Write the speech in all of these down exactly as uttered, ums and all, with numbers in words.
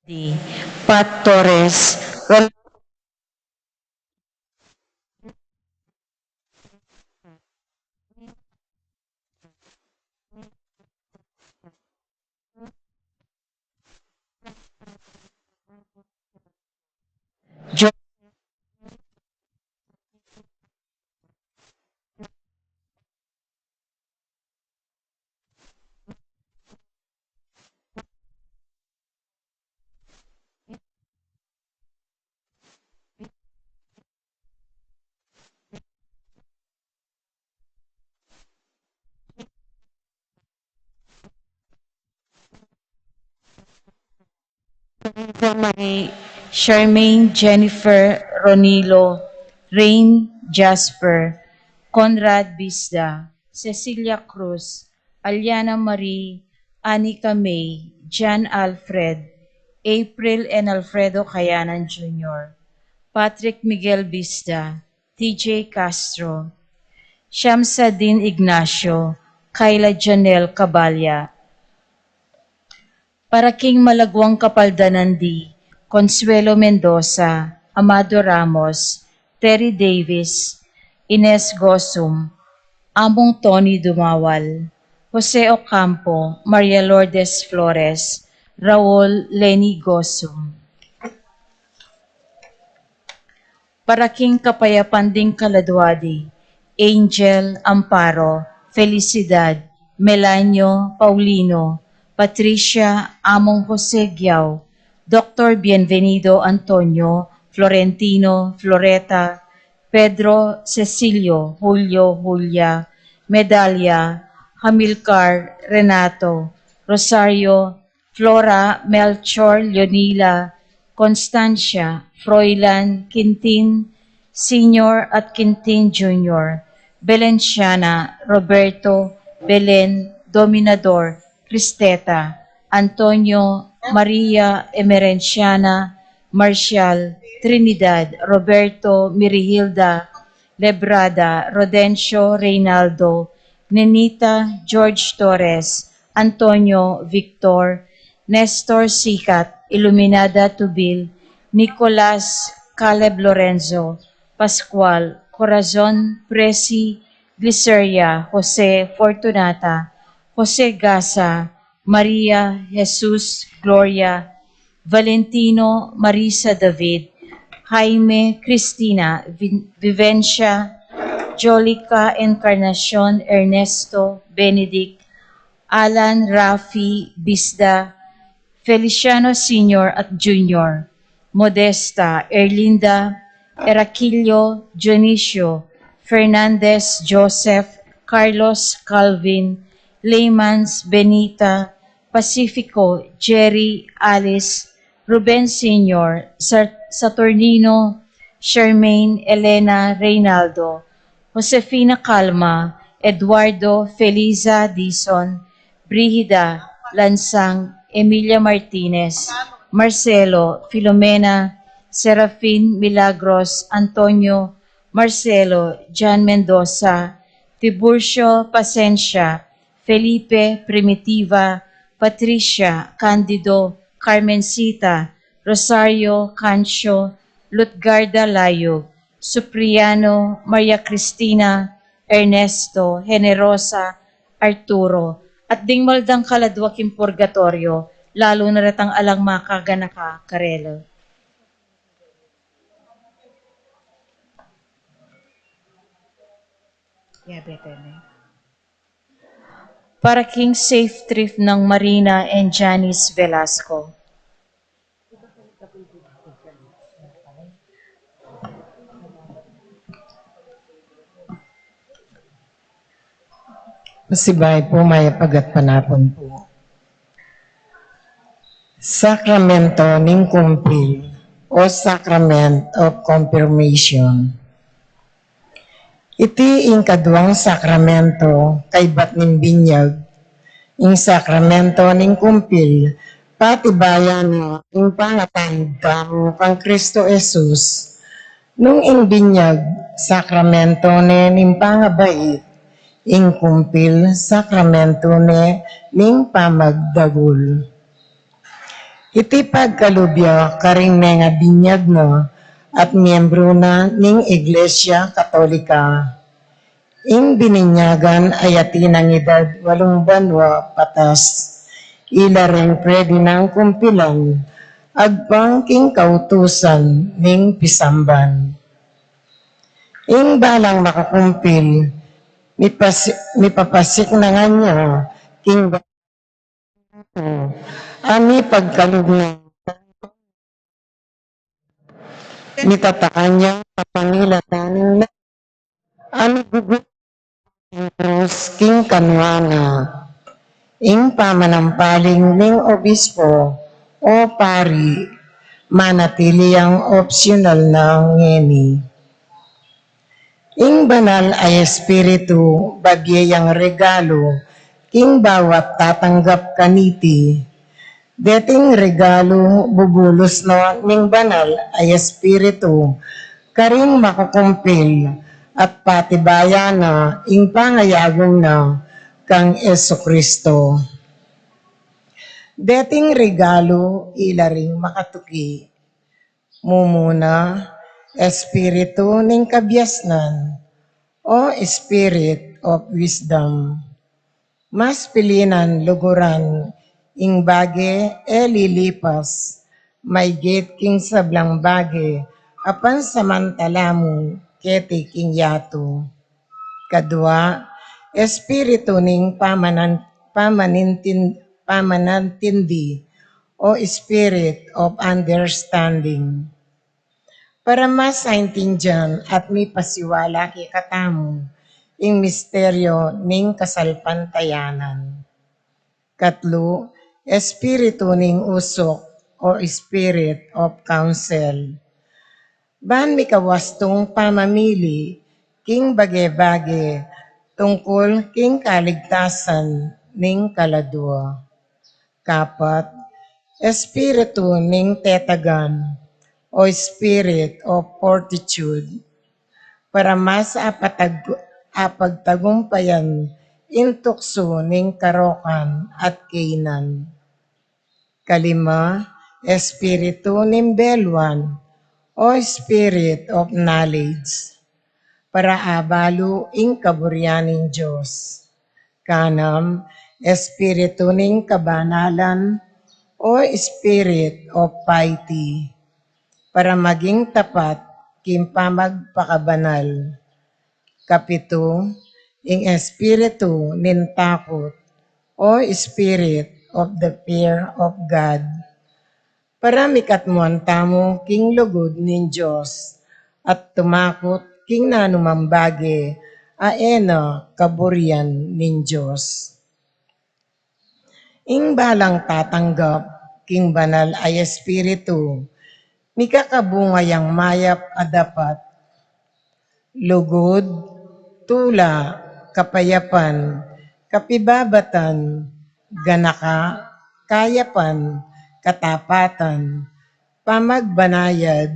Pat Torres, Ron- Jo- Marie, Charmaine, Jennifer, Ronilo, Rain, Jasper, Conrad Bisda, Cecilia Cruz, Aliana Marie, Anika May, Jan Alfred, April and Alfredo Kayanan Junior, Patrick Miguel Bisda, T J Castro, Shamsadin Ignacio, Kayla Janelle Caballa. Para king malaguang kapaldanan di Consuelo Mendoza, Amado Ramos, Terry Davis, Ines Gosum, Among Tony Dumawal, Jose Ocampo, Maria Lourdes Flores, Raul Leni Gosum. Para king kapayapan ding kaladua di Angel, Amparo, Felicidad, Melanio, Paulino, Patricia, Among Jose Giao, Doktor Bienvenido, Antonio, Florentino, Floreta, Pedro, Cecilio, Julio, Julia, Medalia, Hamilcar, Renato, Rosario, Flora, Melchor, Leonila, Constancia, Froilan, Quintin Senior at Quintin Junior, Belenciana, Roberto, Belen, Dominador, Cristeta, Antonio, Maria, Emerenciana, Marcial, Trinidad, Roberto, Mirihilda, Lebrada, Rodencio, Reynaldo, Nenita, George Torres, Antonio, Victor, Nestor Sikat, Iluminada Tubil, Nicolas, Caleb Lorenzo, Pascual, Corazon, Presi, Gliceria, Jose, Fortunata, Jose Gasa, Maria, Jesus, Gloria, Valentino, Marisa, David, Jaime, Cristina, Vin- Vivencia, Jolica, Encarnacion, Ernesto, Benedict, Alan, Rafi, Bisda, Feliciano Senior at Junior, Modesta, Erlinda, Eraquilio, Dionisio, Fernandez, Joseph, Carlos, Calvin, Leymans, Benita, Pacifico, Jerry, Alice, Ruben Senior, Sar- Saturnino, Charmaine, Elena, Reynaldo, Josefina Calma, Eduardo, Feliza, Dison, Brigida, Lansang, Emilia Martinez, Marcelo, Filomena, Serafin, Milagros, Antonio, Marcelo, Jan Mendoza, Tiburcio, Pasensia, Felipe, Primitiva, Patricia, Candido, Carmencita, Rosario, Cancio, Lutgarda, Layug, Supriano, Maria Cristina, Ernesto, Generosa, Arturo, at ding maldang kaladua king purgatorio, lalu na retang alang makaganaka karela. Ya, bete ne. Para king safe trip nang Marina and Janice Velasco. Pasibayu pu, mayap a gatpanapun pu. Sakramento ning Kumpil o Sacrament of Confirmation. Iti ing kaduang sakramento kaybat ning binyag, ing sakramento ning kumpil, patibayan na ing pangatanyag tamu kang Kristo Jesus. Nung ing binyag, sakramento ne ning pangabait, ing kumpil, sakramento ne ning pamagdagul. Iti pagkalub ya karing mengabinyag na at miyembru na ning Iglesia Katolika. Ing bininyagan ay atin nang edad walung banua patas. Ila ring pwede nang kumpilan agpang king kautusan ning pisamban. Ing balang makakumpil, mipasi-, mipapasik na ngana king ani pagkalub na mitatakan ya kapangilatan na ani gugu king krus king kanua na. Ing pamanampaling ning obispo o pari manatili yang opsyonal na ngeni. Ing banal a espiritu babie yang regalu king bawat tatanggap kaniti. Deting regalu bubulus no ning banal a espiritu karing makukumpil at patibayan na ing pangayagum na kang Jesucristo. Deting regalu ila ring makatuki. Mumuna, espiritu ning kabiasnan o spirit of wisdom. Mas pilinan luguran ing bage e lilipas, maygit king sablang bage a pansamantala mu keti king yatu. Kadua, espiritu ning pamanan-, pamanintin-, pamanantindi o spirit of understanding. Para mas aintindian at mipasiwala kekatamu ing misteryo ning kasalpantayanan. Katlu, espiritu ning usuk o spirit of counsel. Ban mikawastung pamamili king bage-bage tungkul king kaligtasan ning kaladua. Kapat, espiritu ning tetagan o spirit of fortitude. Para mas apatag-, apagtagumpayan ing tuksu ning karokan at kaynan. Kalima, espiritu ning beluan o spirit of knowledge. Para abalu ing kaburian ning Dios. Kanam, espiritu ning kabanalan o spirit of piety. Para maging tapat king pamagpakabanal. Kapitu, ing espiritu ning takut o spirit of the fear of God. Para mikatmuan tamu king lugud ning Dios at tumakut king nanumang bage a e na kaburian ning Dios. Ing balang tatanggap king banal a espiritu, mikakabunga yang mayap a dapat, lugud, tula, kapayapan, kapibabatan, ganaka, kayapan, katapatan, pamagbanayad,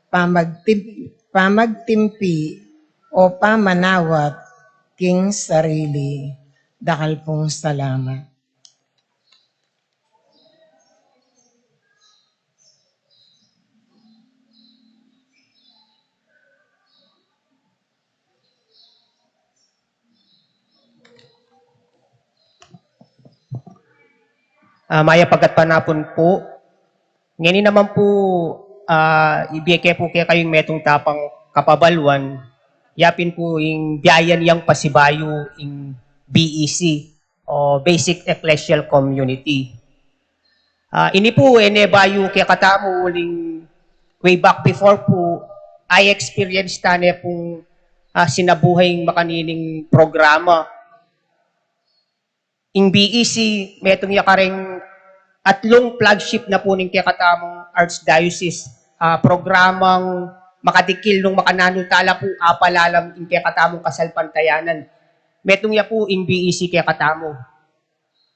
pamagtim-, pamagtimpi, o pamanawat king sarili. Dakal pung salamat. Ah, mayap a gatpanapun pu. Ngeni naman pu, ah, ibie ke pu kekayu ing metung tapang kapabaluan, yapin pu ing biayan yang pasibayu ing B E C o Basic Ecclesial Community. Ah, ini pu, e ne bayu kekatamu uling way back before pu, i-experience ta ne pung, ah, sinabuhay ing makanining programa. Ing B E C, metung ya kareng atlung flagship na pu ning kekatamung Archdiocese, ah, programang makadikil nung makananu tala pu apalalam ing kekatamung kasalpantayanan. Metung ya pu ing B E C kekatamu.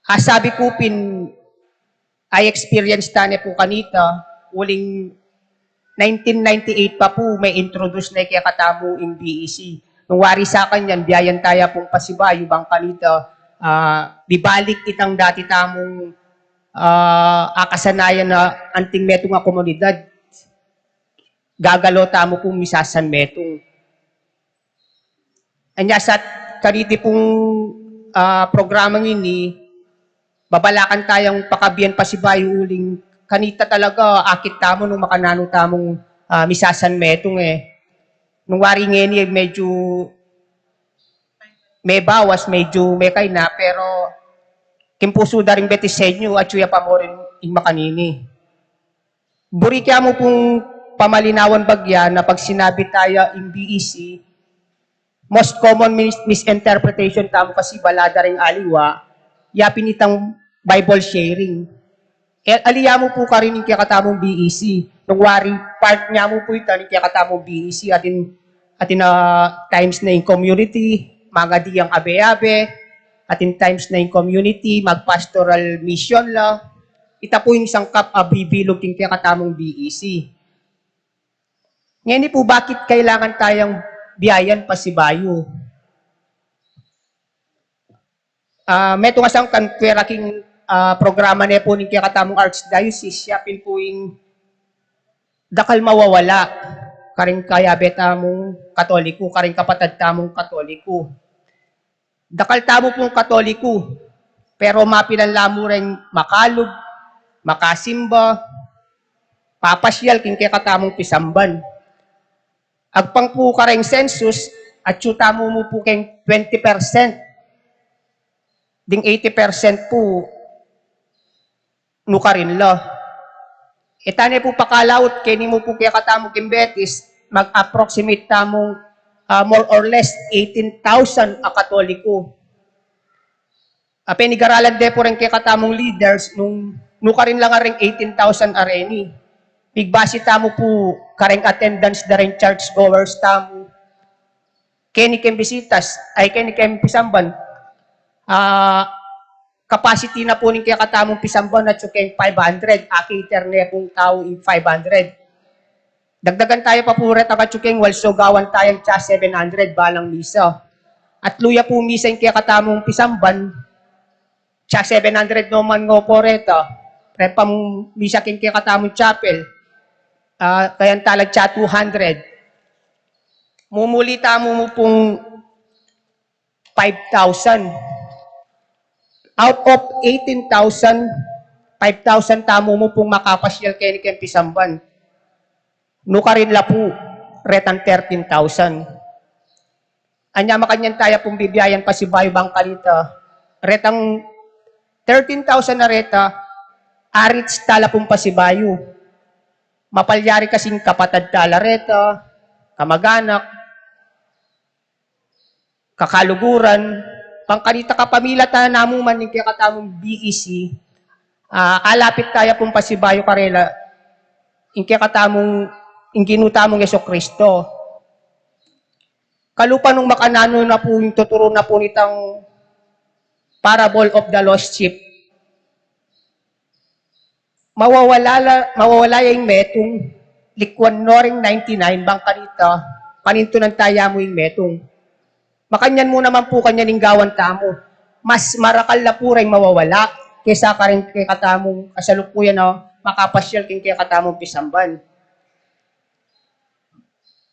Asabi ku pin, i-experience ta ne pu kanita, uling nineteen ninety-eight pa pu, me-introduce ne kekatamu ing B E C. Nung wari sa kanyan, biayan ta ya pung pasibayu bang kanita, ah, bibalik itang dati tamung ah, akasanayan na anting metung a komunidad, gagalo tamu pung misasan metung. Anya sa kaniti pung, ah, programang ini, babalakan tayang pakabian pasibayu uling kanita talaga akit tamu nung makananu tamung, ah, misasan metung e. Nung wari ngeni medyu mebawas, medyu mekaina, pero king pusu da ring Betis Senyo, atyu ya pa mu rin ing makanini. Buri ke mu pung pamalinawan bagya na pag sinabi taya ing B E C, most common mis-, misinterpretation tamu kasi bala da ring aliwa, ya pin itang Bible sharing. E, ali ya mu pu karin ing kekatamung B E C. Nung wari, part nya mu pu ita ning kekatamung B E C, atin, atin, ah, times na ing community, mangadi yang abe-abe, atin times na ing community, mag-pastoral mission la. Ita pu ing sangkap a bibilug king kekatamung B E C. Ngeni pu, bakit kailangan tayang biayan pasibayu? Ah, metung a sangkan, pwera king, ah, programa ne pu ning kekatamung Archdiocese, ya pin pu ing dakal mawawala karing kayabe tamung Katoliko, karing kapatad tamung Katoliko. Dakal tamu pung Katoliko, pero mapilan la mu reng makalub, makasimba, papasyal king kekatamung pisamban. Agpang pu kareng census, atyu tamu mu pu keng twenty percent. Ding eighty percent pu, nukarin la. E ta ne pu pakalaut, keni mu pu kekatamu king Betis, mag-approximate tamu, ah, more or less eighteen thousand a Katoliko. A, penigaralan de pu reng kekatamung leaders nung nukarin la nga reng eighteen thousand a reni. Migbase tamu pu kareng attendance da reng churchgoers tamu keni keng bisitas, ay, keni keng pisamban. Ah, capacity na pu ning kekatamung pisamban atyu keng five hundred, a-cater ne pung tau ing five hundred. Dagdagan taya pa pu reta atyu keng walsu, gawan tayang tsa seven hundred balang misa. Atlu ya pu misa ing kekatamung pisamban, tsa seven hundred no man ngo pu reta. Reng pamisa king kekatamung chapel, ah, kayang talag tsa two hundred. Mumuli tamu mu pung five thousand. Out of eighteen thousand, five thousand tamu mu pung makapasyal keni keng pisamban. Nukarin la pu retang thirteen thousand. Anya makanyan taya pung bibiayan pasibayu bang kanita, retang thirteen thousand a reta, arits tala pung pasibayu. Mapalyari kasing kapatad tala reta, kamaganak, kakaluguran, bang kanita kapamilatan namu man ing kekatamung B E C, ah, alapit taya pung pasibayu karela, ing kekatamung, ing Ginu tamung Jesu Cristo. Kalupa nung makananu na pu ing tuturu na pu nitang parable of the lost sheep. Mawawala la, mawawala ya ing metung, likuan no ring ninety-nine bang kanita, panintunan taya mu ing metung. Makanyan mu naman pu kanyan ing gawan tamu. Mas marakal la pu reng mawawala kesa kareng kekatamung kasalukuyan a makapasyal king kekatamung pisamban.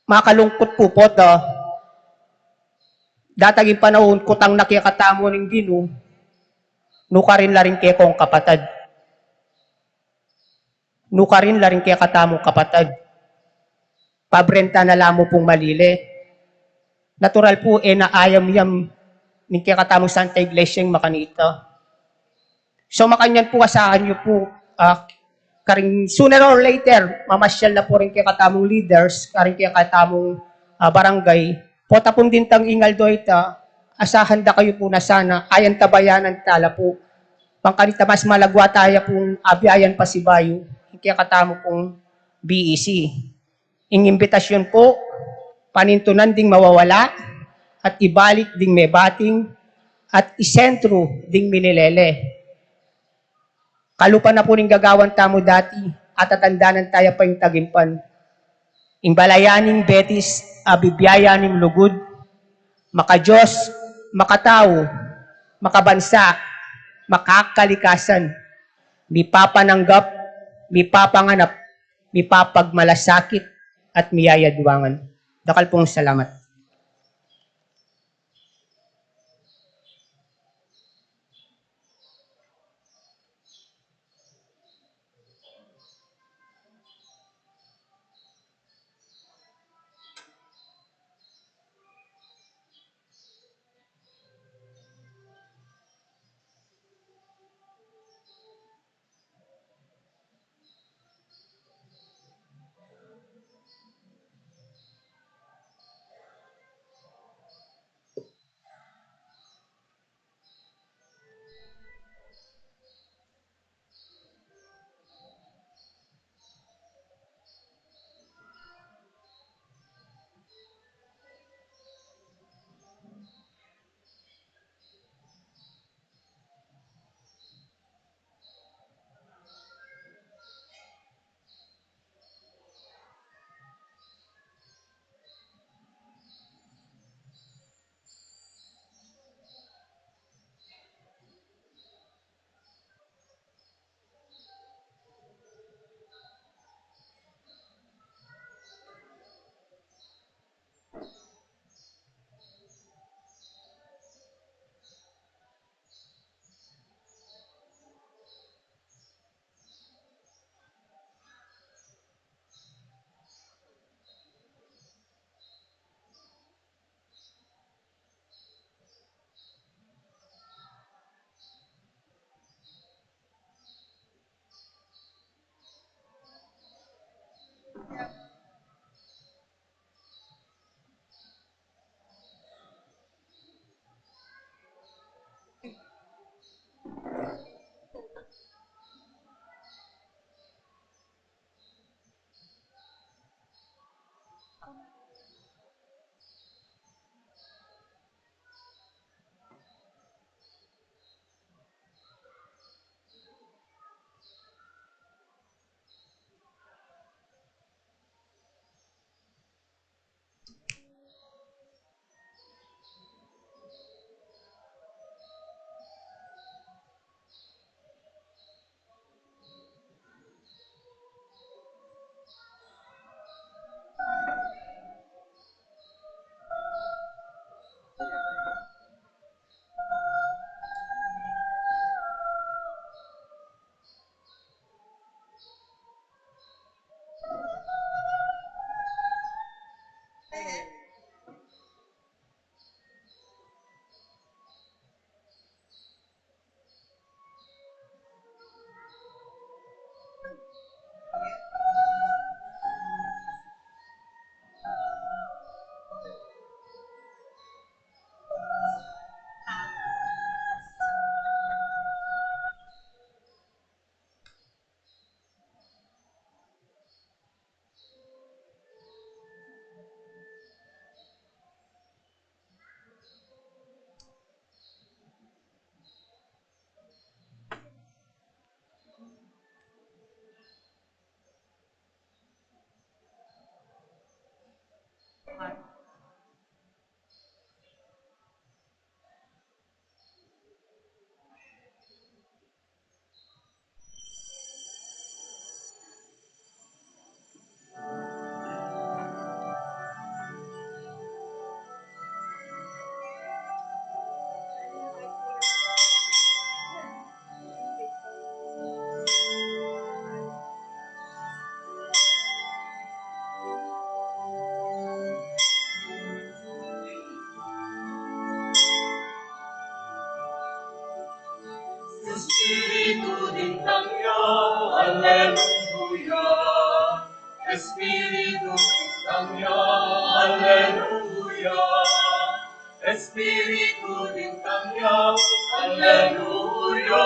Makalungkut pu, Potang, datang ing panaun, kutang na kekatamu ning Ginu, nukarin la ring kekong kapatad. Nukarin la ring kekatamung kapatad. Pabrenta na la mu pung malili. Natural pu, e na ayam-yam ning kekatamung Santa Iglesia ing makanita. So, makanyan pu, asahan yu pu, ah, karing sooner or later, mamasyal na pu ring kekatamung leaders, karing kekatamung, ah, barangay. Pota pung dintang ing aldo ita, asahan da kayu pu na sana, ayan tabayanan tala pu. Bang kanita mas malagwa taya pung abiayan pasibayu ing kekatamu pung B E C. Ing imbitasyun pu, panintunan ding mawawala, at ibalik ding mebating, at isentru ding mililele. Kalupa na pu ning gagawan tamu dati, at atandanan taya pa ing tagimpan. Ing balayan ning Betis, a bibiayan ning lugud, maka-Dios, makatau, makabansa, makakalikasan. mipapananggap, mipapanganap, mipapagmalasakit, at miyayadwangan. Dakal pung salamat. Espiritu dintang ya, aleluya. Espiritu dintang ya, aleluya. Espiritu dintang ya, aleluya.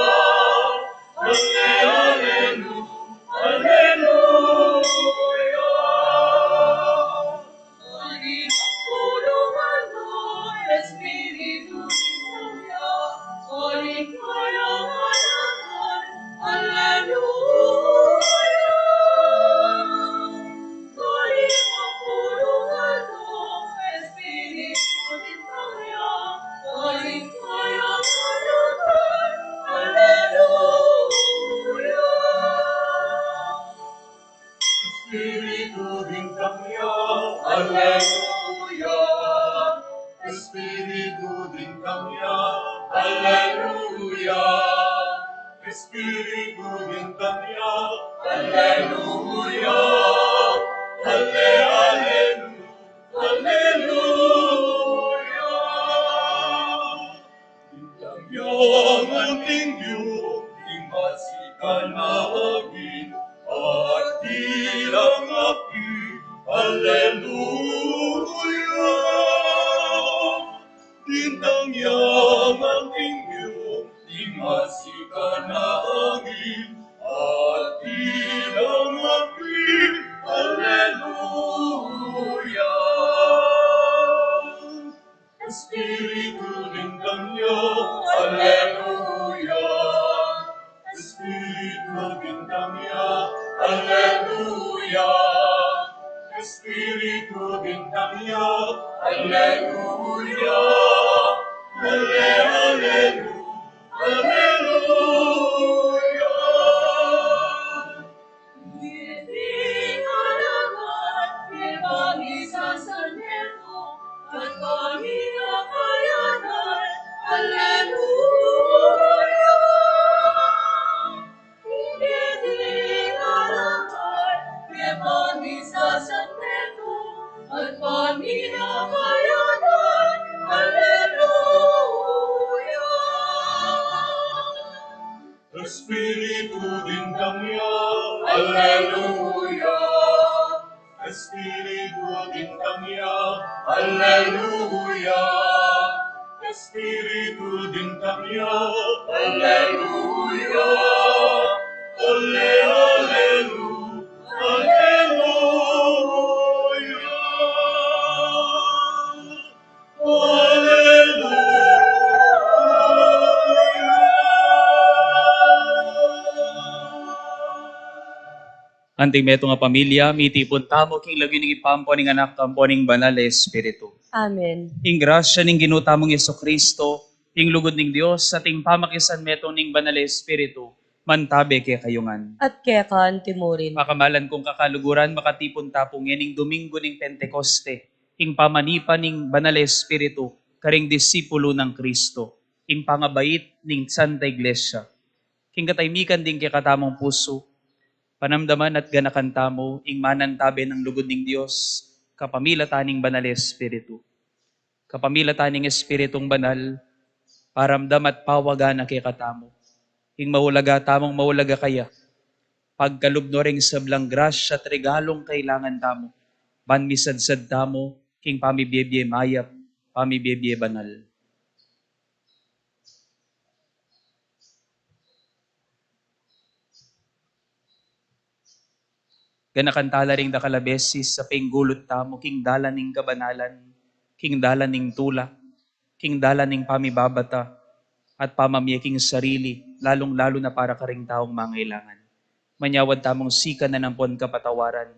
Ale, alelu, aleluya. Espiritu dintang ya, aleluya. Espiritu dintang ya, aleluya. Espiritu dintang ya, aleluya. Ale, alelu-, aleluya. Dintang ya ngan king bie, ding masikan a angin, at dinan api, aleluya. Dintang ya ngan king bie, ding masikan a angin, at dinan api, aleluya. Espiritu dintang ya, aleluya. Espiritu dintang ya, aleluya. Espiritu dintang ya, aleluya. Ale, alelu-, aleluya. Espiritu dintang ya, aleluya. Espiritu dintang ya, aleluya. Espiritu dintang ya, aleluya. Ale, alelu-, aleluya. Aleluya. Anting metung a pamilya, mitipun tamu king lagyu ning Ibpa, ampo ning Anak, ampo ning Banal a Espiritu. Amen. Ing grasya ning Ginu tamung Jesucristo, ing lugud ning Dios, at ing pamakisanmetung ning Banal a Espiritu, mantabe kekayu ngan. At keka antimurin. Pakamalan kung kakaluguran, makatipun ta pu ngening Domingo ning Pentecoste, ing pamanipa ning Banal a Espiritu karing disipulu nang Cristo, ing pangabait ning Santa Iglesia. King katahimikan ding kekatamung pusu, panamdaman at ganakan tamu ing manantabe nang lugud ning Dios kapamilatan ning Banal a Espiritu. Kapamilatan ning Espiritung Banal, paramdam at pawagan na kekatamu ing maulaga tamung maulaga kaya. Pagkalub no ring sablang grasya at regalung kailangan tamu, ban misadsad tamu king pamibiebie mayap, pamibiebie banal. Ganakan tala ring dakal a beses a penggulut tamu king dalan ning kabanalan, king dalan ning tula, king dalan ning pamibabata, at pamamie king sarili, lalung-lalu na para karing taung mangailangan. Manyawad tamung sikanan ampon kapatawaran,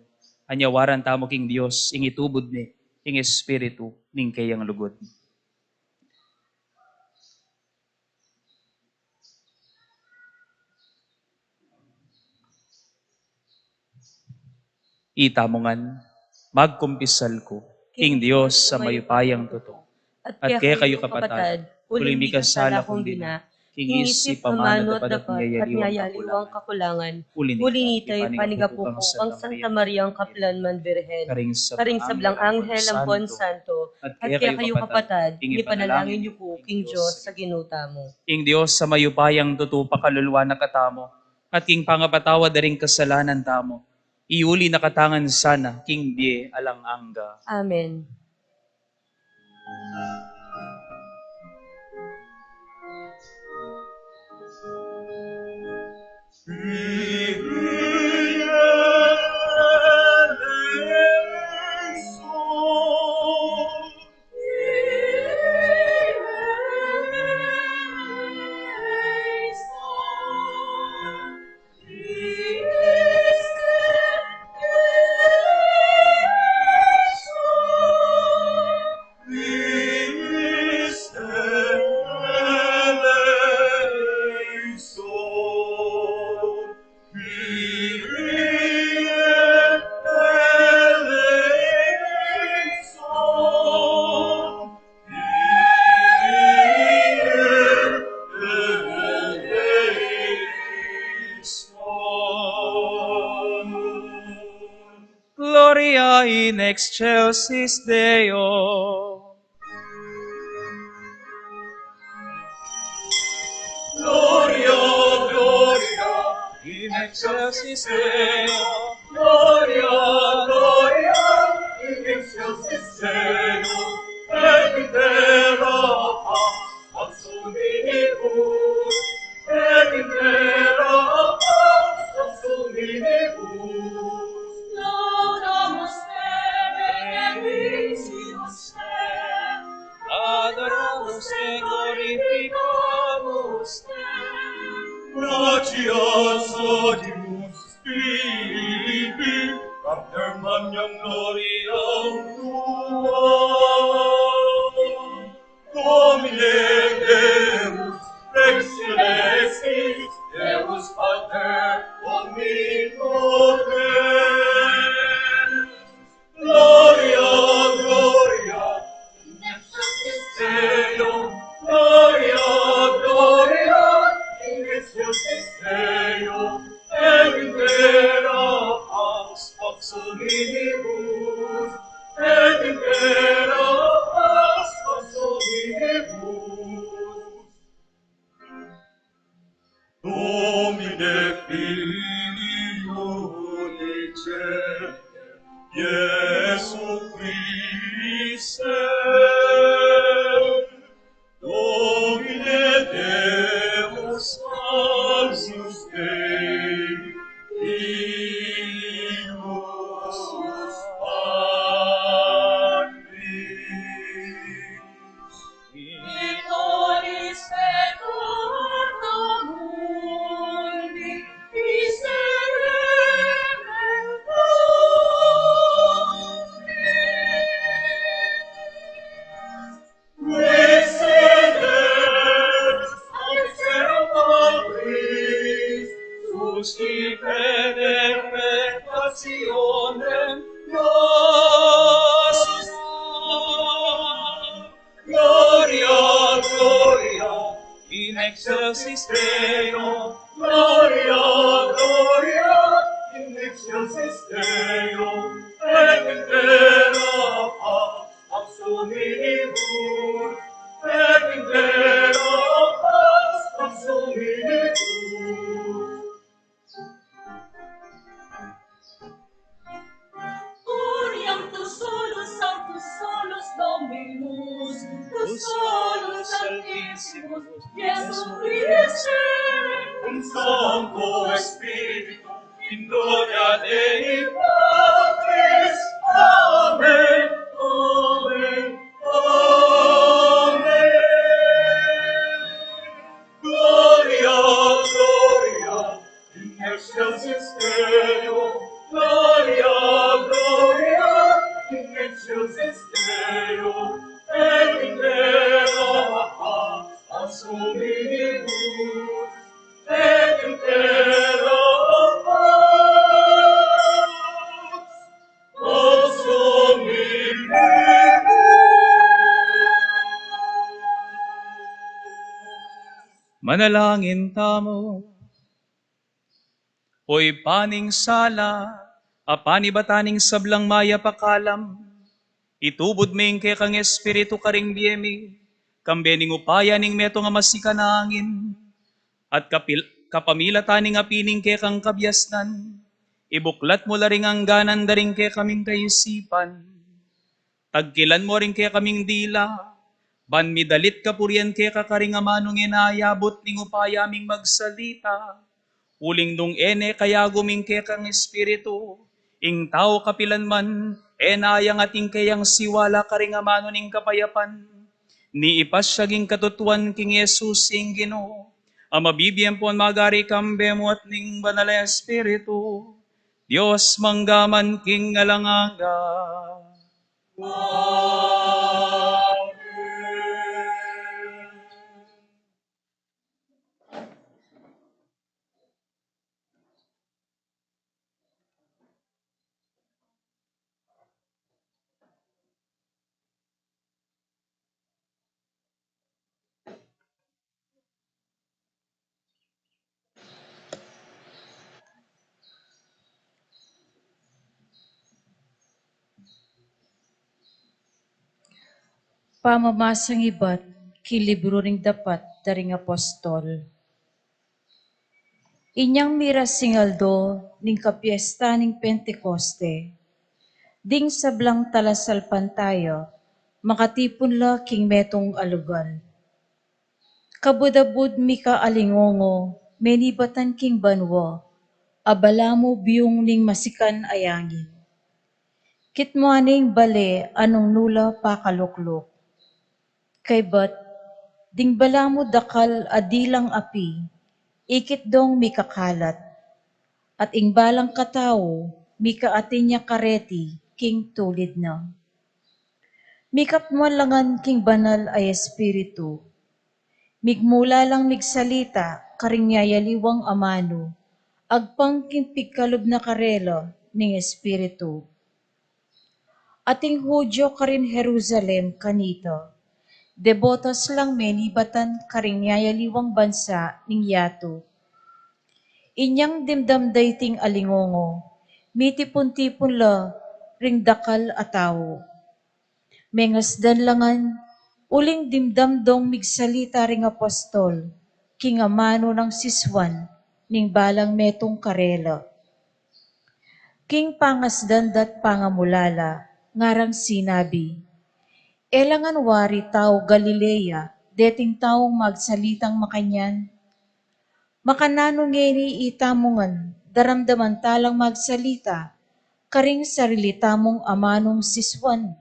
anyawaran tamu king Dios, ing itubud ne ing Espiritu ning keyang lugud. Itamu ngan, magkumpisal ku king Dios a mayupayang tutu, at kekayu kapatad, uling mikasala kung dina, king isip, amanu, at dapat, at nya aliwang kakulangan. Uli nita, ipanyawad ku kang Santa Mariang Kapilan man Birhen, karing sablang anghel ampon santo, at kekayu kapatad, ipanalangin yu ku king Dios a Ginu tamu. Ing Dios a mayupayang tutu, pakalulwan na katamu, at king pangapatawad da ring kasalanan tamu, iuli na katamu ngan sana king bie alang angga. Amen. Gloria in excelsis Deo. Gloria, gloria in excelsis Deo. Gloria, gloria in excelsis Deo. Et in terra pax, pax hominibus, et in terra pax, pax hominibus. Laudamus te, benedicimus te, adoramus te, glorificamus te. Gratias dodimus Filii, pater magnam gloriam tuam. Domine Deus, rex caelestis, Deus Pater omnipotens. Gloria, gloria in excelsis Deo, gloria, gloria in excelsis Deo, et in terra pax, pax hominibus, et in terra pax, pax hominibus. Domine Filii unice, Iesu Christe, Domine Deus falsus Dei, Filius Patris. Victoris spectator mundi, miserere Domini. Miserere, miserere Patris, suscipe defectationem nostra. Gloria, gloria in excelsis Deo, gloria, gloria in excelsis Deo, et in terra pax, pax hominibus, et in terra pax, pax hominibus. Gloriam tu solus, sanctus solus Dominus, tu solus Altissimus, Iesu Christe, cum Sancto Spiritu, in gloria Dei Patris. Amen, amen, amen. Gloria, gloria in excelsis Deo, gloria, gloria in excelsis Deo, et in terra pax, pax hominibus, et in terra pax, pax hominibus. Manalangin tamu. O Ibpa ning sala, a panibatan ning sablang mayap a kalam, itubud me ing kekang Espiritu karing bie mi, kambe ning upaya ning metung a masikan a angin, at kapil-, kapamilatan ning api ning kekang kabiasnan, ibuklat mu la ring angganan da ring kekaming kaisipan. Tagkilan mu ring kekaming dila, ban midalit kapurian keka karing amanung e na ayabut ning upaya ming magsalita. Uling nung e ne kayagum ing kekang Espiritu, ing tau kapilan man, e na ayangat ing keyang siwala karing amanu ning kapayapan. Ni ipasyag ing katutuan king Jesus ing Ginu, a mabibie ampon magari kambe mu at ning Banal a Espiritu, Dios mangga man king alang angga. Amen. Pamamasang ibat king libru ning dapat da ring apostol. Inyang miras ing aldo ning kapiesta ning Pentecoste, ding sablang talasalpantaya makatipun la king metung a lugal. Kabud-abud mika alingongo menibatan king banua a balamu biung ning masikan a yangin. Kitmuan ing bale a nung nu la pakalukluk. Kaybat ding balamu dakal a dilang api, ikit dong mikakalat, at ing balang katau mikaatin ya kareti king tulid na. Mikatmuan la ngan king Banal a Espiritu. Migmula lang migsalita karing yayaliwang amanu, agpang king pigkalub na karela ning Espiritu. Ating Judio karin Jerusalem kanita, debotas lang menibatan karing yayaliwang bansa ning yatu. Inyang dimdam da iting alingongo, mitipun-tipun la ring dakal a tau. Mengasdan la ngan, uling dimdam dong migsalita ring apostol king amanu nang sisuan ning balang metung karela. King pangasdan da't pangamulala, ngarang sinabi, E la ngan wari tau Galilea deting taung magsalitang makanyan? Makananu ngeni itamu ngan daramdaman talang magsalita karing sarili tamung amanung sisuan?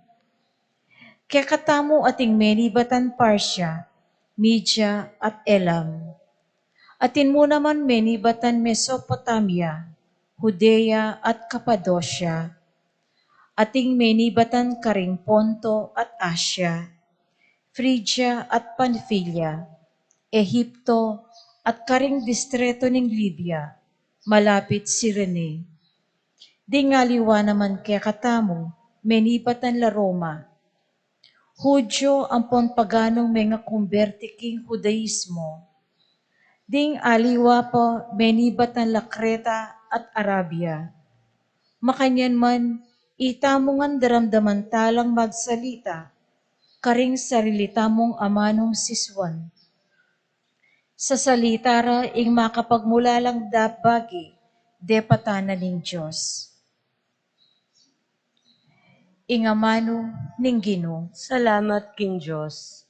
Kekatamu ating menibatan Partia, Media, at Elam. Atin mu naman menibatan Mesopotamia, Judea, at Kapadosia. Ating menibatan karing Ponto at Asia, Frigia at Panfilia, Ehipto, at karing distreto ning Libia, malapit Cirene. Ding aliwa naman kekatamu, menibatan la Roma. Judio ampon paganung mengakumberti king Judaismo. Ding aliwa pa, menibatan la Kreta at Arabia. Makanyan man, itamu ngan daramdaman talang magsalita karing sarili tamung amanung sisuan. Sasalita ra ing makapagmulalang bage depatan na ning Dios. Ing amanu ning Ginu. Salamat king Dios.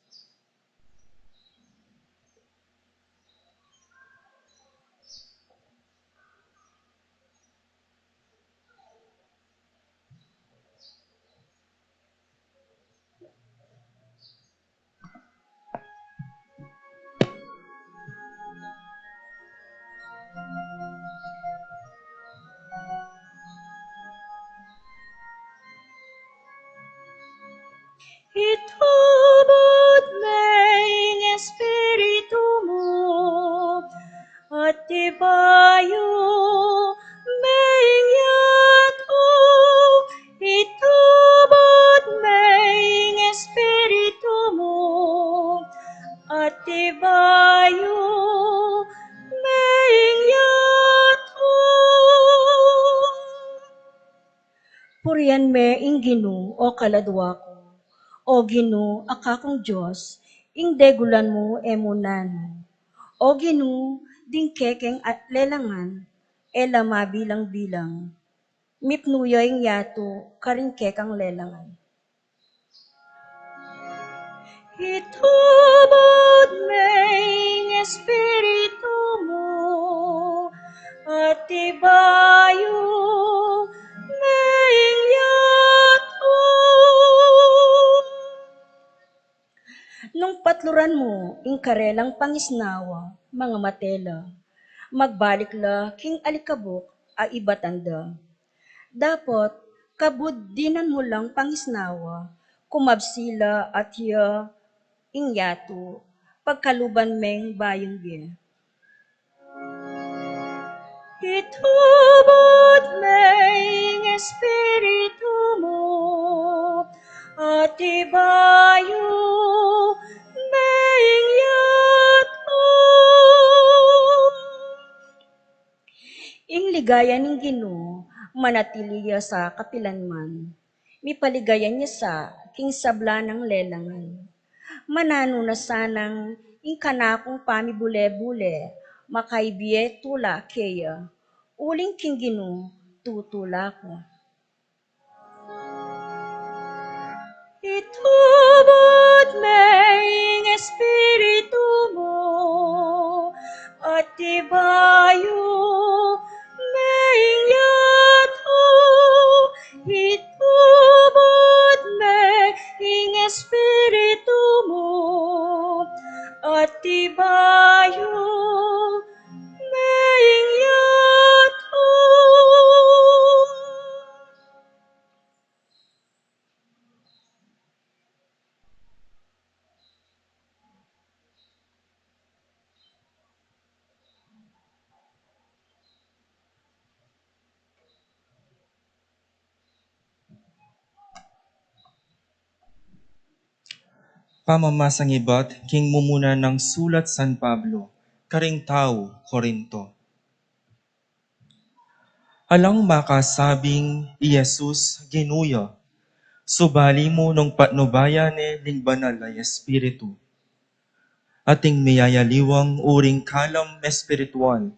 Itubud me ing Espiritu mu, at ibayu me ing yatu. Itubud me ing Espiritu mu, at ibayu me ing yatu. Purian me ing Ginu, o kaladua ku. O Ginu, a kakung Dios, ing degulan mu e mu nanu. O Ginu, ding kekeng at lelangan, e la mabilang-bilang. Mipnu ya ing yatu karing kekang lelangan. Itubud me ing Espiritu mu, at ibayu me ing yatu. Nung patluran mu ing karelang pangisnawa, mangamate la, magbalik la king alikabuk a ibatan da. Dapot, kabud dinan mu lang pangisnawa, kumabsi la at ya ing yatu, pagkaluban meng bayung bie. Itubud me ing Espiritu mu, at ibayu me ing yatu. Ing ligaya ning Ginu, manatili ya sa kapilanman. mipaligayan ya sa king sabla nang lelangan. Mananu na sanang ing kanakung pamibule-bule makaibie tula keya, uling king Ginu tutula ku. Itubud me ing Espiritu mu, at ibayu me ing yatu. Itubud me ing Espiritu mu, at ibayu me ing yatu. Pamamasang ibat king mumuna nang sulat San Pablo karing tau Corinto. Alang makasabing i Jesus Ginu ya, subali mu nung patnubayan ne ning Banal a Espiritu. Ating miyayaliwang uring kalam espiritual,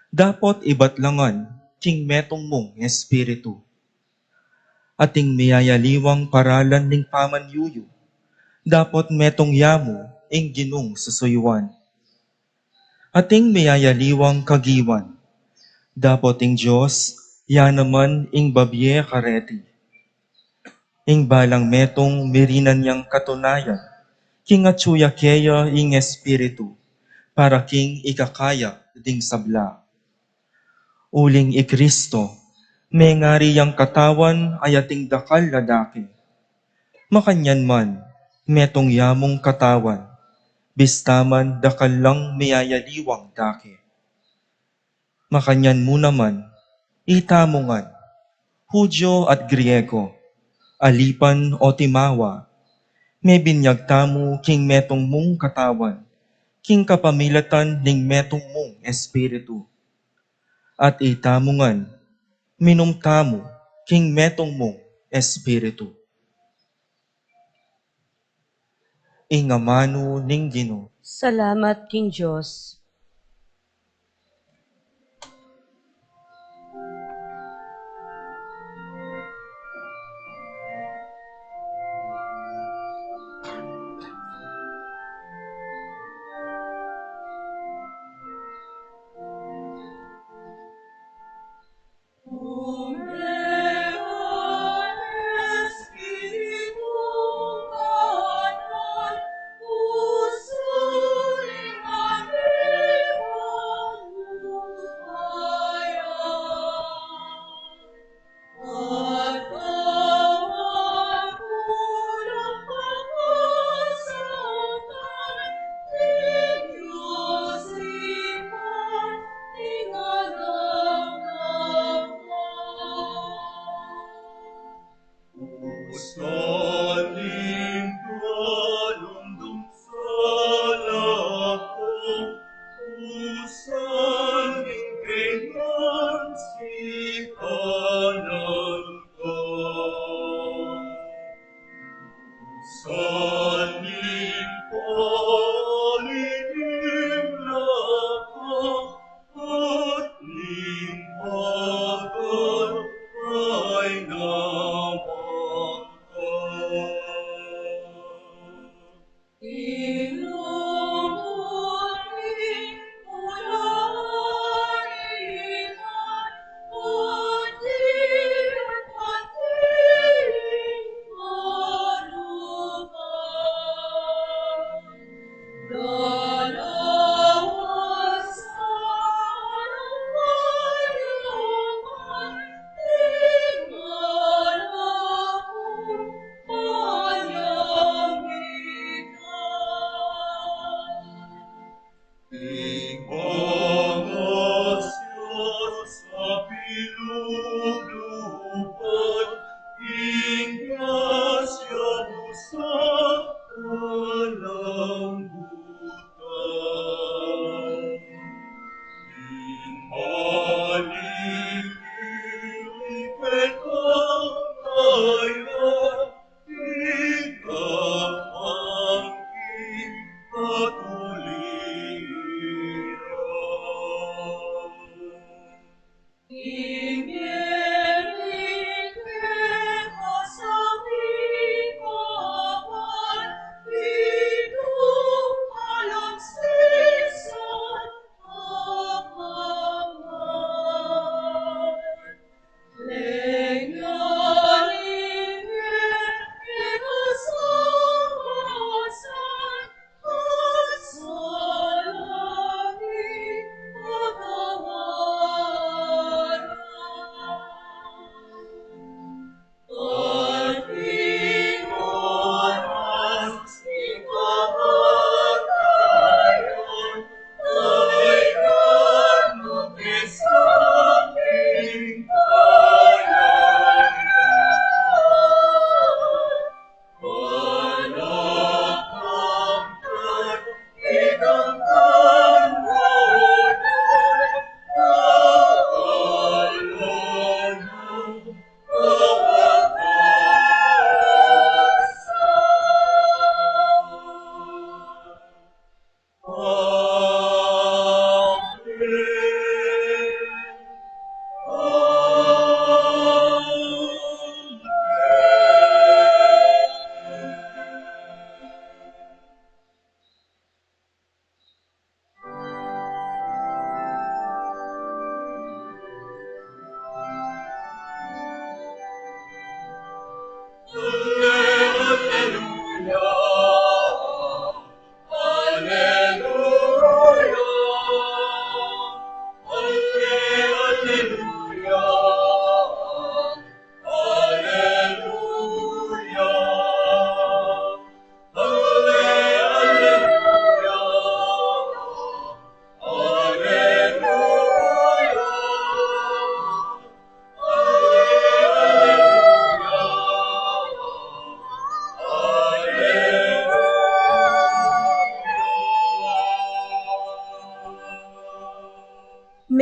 dapot ibat la ngan king metung mung espiritu. Ating miyayaliwang paralan ning pamanyuyu, dapot metung ya mu ing Ginung susuyuan. Ating miyayaliwang kagiwan, dapot ing Dios ya naman ing babie kareti. Ing balang metung mirinan yang katunayan, king atyu ya keya ing Espiritu, para king ikakaya ding sabla. Uling i Kristo, mengari yang katawan a ating dakal a dake. Makanyan man, metung ya mung katawan, bista man dakal lang miyayaliwang dake. Makanyan mu naman, itamu ngan, Hudyo at Griego, alipan o timawa, mebinyag tamu king metung mung katawan, king kapamilatan ning metung mung Espiritu. At itamu ngan, minum tamu king metung mung Espiritu. Ing amanu ning Ginu. Salamat king Dios.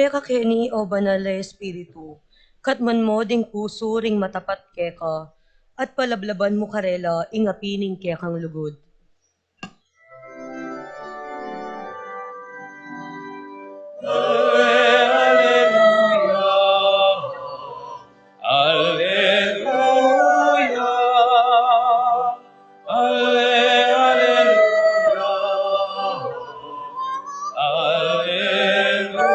Keka keni, O Banal a Espiritu, katman mu ding pusu ring matapat keka, at palablaban mu karela ing api ning kekang lugud. Alleluia, alleluia, alle-, alleluia, alleluia.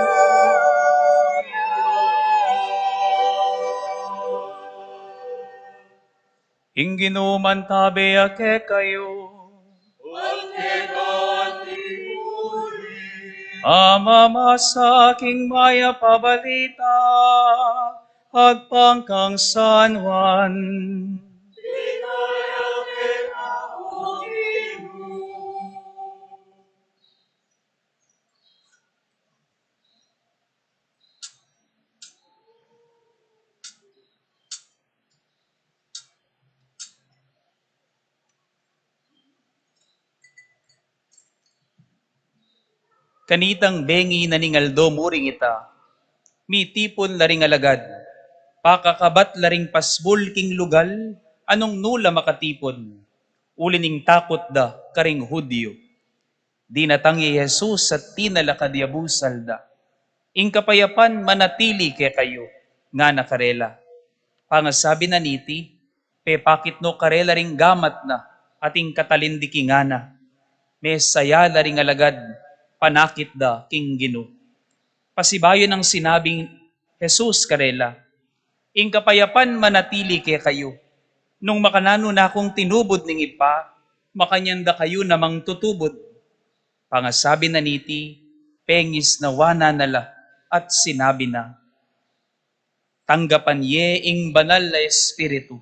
Ing Ginu mantabe ya kekayu. At keka antimurin. Pamamasa king mayap a balita agpang kang San Juan. Ligaya keka, O Ginu. Kanitang bengi na ning aldo mu ring ita, mitipun la ring alagad, pakakabat la ring pasbul king lugal, a nung nu la makatipun, uli ning takut da karing Judio. Dinatang ya i Jesus at tinalakad ya busal da. Ing kapayapan manatili kekayu, ngana karela. Pangasabi na niti, pepakit no karela ring gamat na, at ing katalindiki ngana, mesaya la ring alagad, panakit da king Ginu. Pasibayu nang sinabing Jesus karela, ing kapayapan manatili kekayu. Nung makananu na kung tinubud ning Ibpa, makanyan da kayu namang tutubud. Pangasabi na niti, pengisnawan na la, at sinabi na, tanggapan ye ing Banal a Espiritu,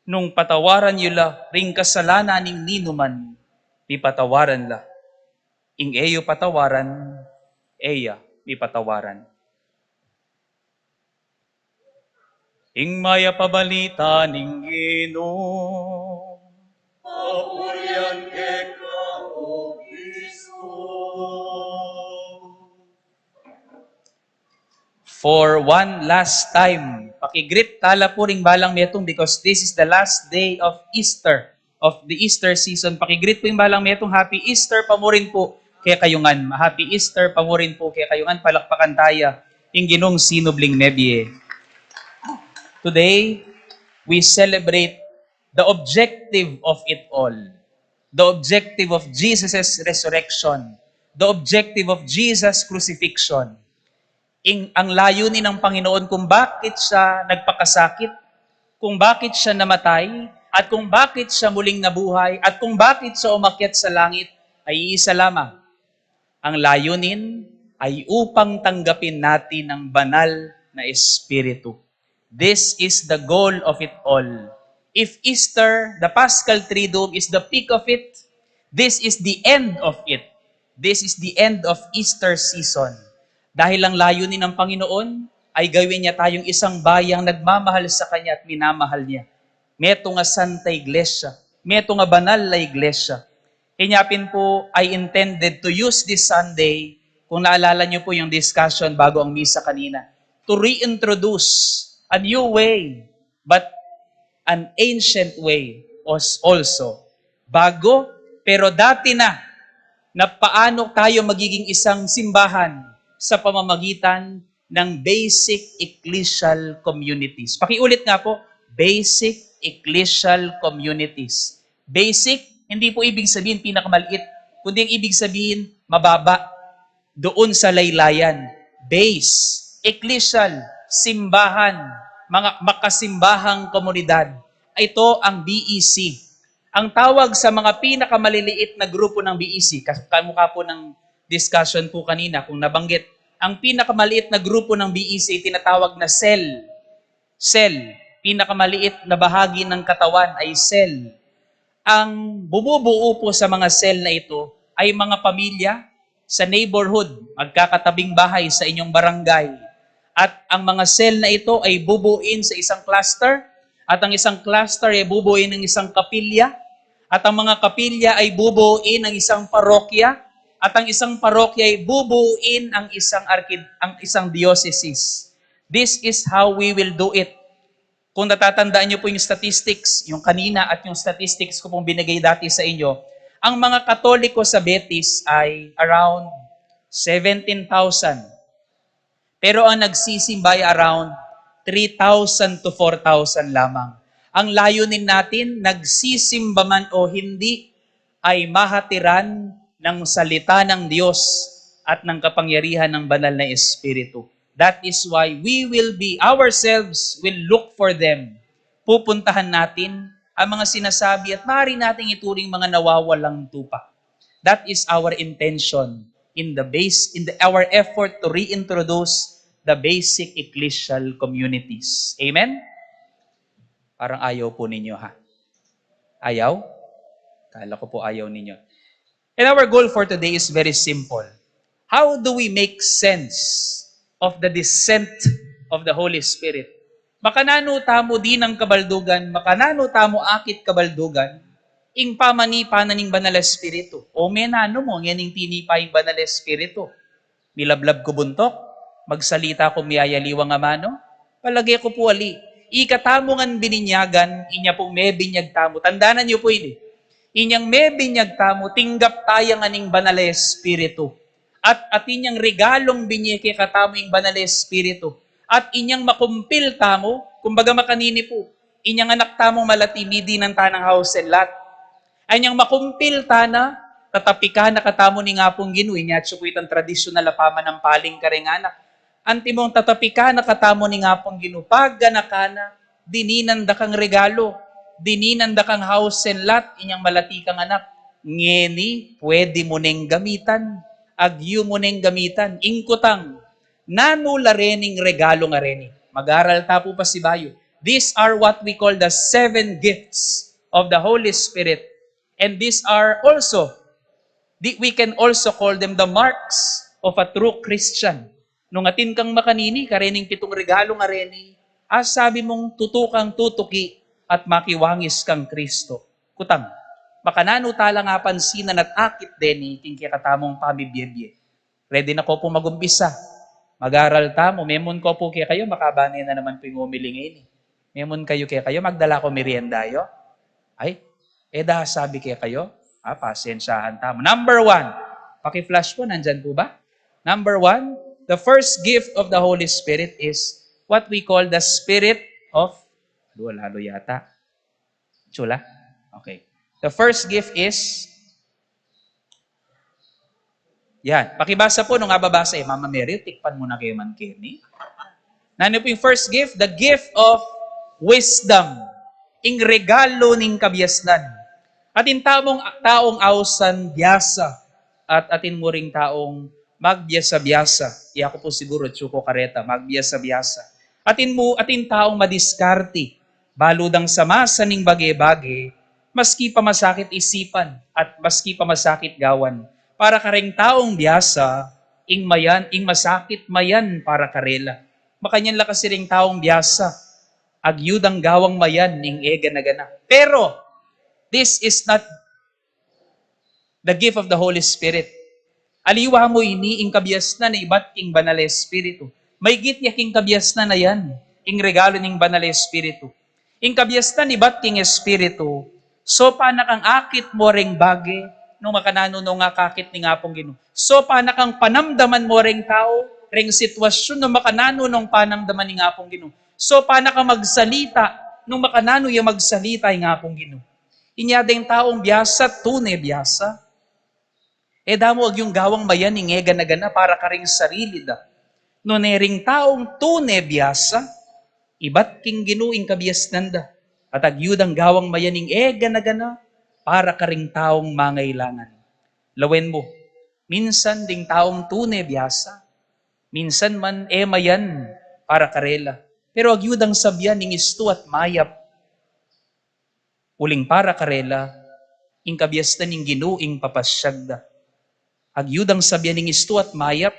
nung patawaran yu la ring kasalanan ning ninuman, mipatawaran la. Ing e yu patawaran, e ya mipatawaran. Ing mayap a balita ning Ginu. Papurian keka, O Kristo. For one last time, pakigreet tala pu ring balang metung, because this is the last day of Easter, of the Easter season. Pakigreet pu ing balang metung, Happy Easter pa mu rin pu kekayu ngan. Happy Easter pa mu rin pu kekayu ngan. Palakpakan taya ing Ginung sinubling mebie. Today, we celebrate the objective of it all. The objective of Jesus' resurrection. The objective of Jesus' crucifixion. Ing, ang layunin ng Panginoon kung bakit siya nagpakasakit, kung bakit siya namatay, at kung bakit siya muling nabuhay, at kung bakit siya umakyat sa langit, ay iisa lamang. Ang layunin ay upang tanggapin natin ang Banal na Espiritu. This is the goal of it all. If Easter, the Paschal Triduum, is the peak of it, this is the end of it. This is the end of Easter season. Dahil ang layunin ng Panginoon ay gawin niya tayong isang bayang nagmamahal sa Kanya at minamahal niya. Metung a Santa Iglesia, metung a banal na iglesia. Inya pin pu, I intended to use this Sunday, kung naalala niyo po yung discussion bago ang misa kanina, to reintroduce a new way, but an ancient way als-, also. Bago, pero dati na, na paano tayo magiging isang simbahan sa pamamagitan ng basic ecclesial communities. Pakiulit nga po, basic ecclesial communities. Basic, hindi po ibig sabihin pinakamaliit, kundi ang ibig sabihin mababa, doon sa laylayan. Base, ecclesial, simbahan, mga makasimbahang komunidad. Ito ang B E C. Ang tawag sa mga pinakamaliliit na grupo ng B E C, kas-, kamukha po ng discussion po kanina kung nabanggit, ang pinakamaliit na grupo ng B E C tinatawag na cell. Cell, pinakamaliit na bahagi ng katawan ay cell. Ang bumubuo po sa mga cell na ito ay mga pamilya sa neighborhood, magkakatabing bahay sa inyong barangay. At ang mga cell na ito ay bubuin sa isang cluster, at ang isang cluster ay bubuin ng isang kapilya, at ang mga kapilya ay bubuin ng isang parokya, At ang isang parokya ay bubuuin ang isang arkid-, ang isang diocesis. This is how we will do it. Kung natatandaan niyo po yung statistics, yung kanina at yung statistics ko pong binigay dati sa inyo, ang mga Katoliko sa Betis ay around seventeen thousand. Pero ang nagsisimba ay around three thousand to four thousand lamang. Ang layunin natin, nagsisimba man o hindi, ay mahatiran ng salita ng Diyos at ng kapangyarihan ng Banal na Espiritu. That is why we will be ourselves will look for them. Pupuntahan natin ang mga sinasabi at maaari nating ituring mga nawawalang tupa. That is our intention in the base in the, our effort to reintroduce the basic ecclesial communities. Amen? Parang ayaw po ninyo, ha? Ayaw? Kala ko po ayaw ninyo. And our goal for today is very simple. How do we make sense of the descent of the Holy Spirit? Makananu tamu dinang kabaldugan, makananu tamu akit kabaldugan, ing pamanipa na ning Banal Espiritu. O menanu mu, ngening tinipa ing Banal Espiritu. Milablab ku buntuk, magsalita ku miyayaliwang amanu. Palage ku pu ali, ika tamu ngan bininyagan, inya pung mebinyag tamu. Tandanan yu pu ini. Inyang mebinyag tamu, tinggap taya ngan ning Banal a Espiritu. At atin yang regalung binye kekatamu ing Banal a Espiritu. At inyang makumpil tamu, kumbaga makanini pu, inyang anak tamung malati, midinan ta nang house and lot. Inyang makumpil ta na, tatapikan na katamu ning Apung Ginu, inya atsu pu itang tradisyonal a pamanampaling kareng anak. Antimong tatapikan na katamu ning Apung Ginu, paganakan na, dininan da kang regalo, dininan da kang house and lot, inyang malati kang anak. Ngeni, pwede mu neng gamitan, agyu mu neng gamitan. Ing kutang, nanu la rening regalung areni? Mag-aral ta pu pasibayu. These are what we call the seven gifts of the Holy Spirit. And these are also, di-, we can also call them the marks of a true Christian. Nung atin kang makanini, karening pitung regalung areni, asabi mung tutu kang tutuki at makiwangis kang Kristo. Kutang, makananu tala ngan pansinan at akit deni king kekatamung pamibiebie? Ready na ko pu magumpisa. Mag-aral tamu, memun ko pu kekayu, makabane na naman pu ing umili ngeni. Memun kayu kekayu, magdala ko merienda yu. Ay, e da sabi kekayu, ah, pasensyahan tamu. Number one, paki-flash pu, nandyan pu ba? Number one, the first gift of the Holy Spirit is what we call the Spirit of, halo-halo yata. Chula? Okay. The first gift is, yan. Pakibasa pu nung ababasa, e, Mama Mary, tikpan mu na ke man keni. Nanu pu ing first gift? The gift of wisdom. Ing regalo ning kabiasnan. Atin taung, taung ausan biasa. At atin mu ring taung magbiasa-biasa. Iya ku pu siguru, atsu ku kareta, magbiasa-biasa. Atin mu, atin taung madiskarte. Balu dang sa masa ning bage-bage, maski pa masakit isipan at maski pa masakit gawan, para kareng taung biasa, ing mayan, ing masakit mayan para karela. Makanyan la kasi reng taung biasa, agyu dang gawang mayan ing e gana-gana. Pero, this is not the gift of the Holy Spirit. Aliwa mu ini ing kabiasnan a ibat king Banal a Espiritu. Maygit ya king kabiasnan a yan, ing regalo ning Banal a Espiritu. Ing kabiasnan ibat king Espiritu, sopan na kang akit mu reng bage, nung makananu nung akakit ning Apung Ginu. Sopan na kang panamdaman mu reng tau, reng sitwasyun nung makananu nung panamdaman ning Apung Ginu. Sopan na kang magsalita, nung makananu ya magsalita ing Apung Ginu. Inya deng taung biasa, tune biasa. E da mu agyung gawang mayan ing e gana-gana para karing sarili da. Nune ring taung tune biasa, ibat king Ginu ing kabiasnan da. At agyu dang gawang mayan ing e gana-gana para karing taung mangailangan. Lawen mu, minsan ding taung tune biasa, minsan man e mayan para karela. Pero agyu dang sabian ing istu at mayap. Uling para karela, ing kabiasnan ning Ginu ing papasyag da. Agyu dang sabian ing istu at mayap,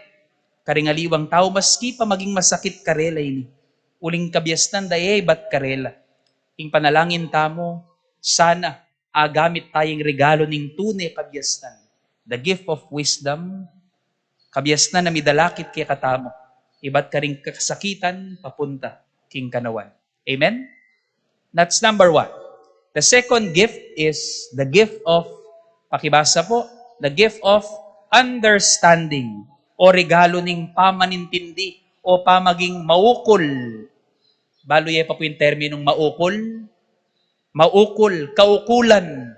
karing aliwang tau maski pa maging masakit karela ini. Uling kabiasnan da e ibat karela. Ing panalangin tamu, sana agamit taya ing regalo ning tune kabiasnan. The gift of wisdom, kabiasnan a midalakit kekatamu, ibat karing kasakitan papunta king kanawan. Amen? That's number one. The second gift is the gift of, pakibasa po, the gift of understanding, o regalo ning pamanintindi o pamaging maukol. Balu ye pa po ing terminong maukol, maukol, kaukulan,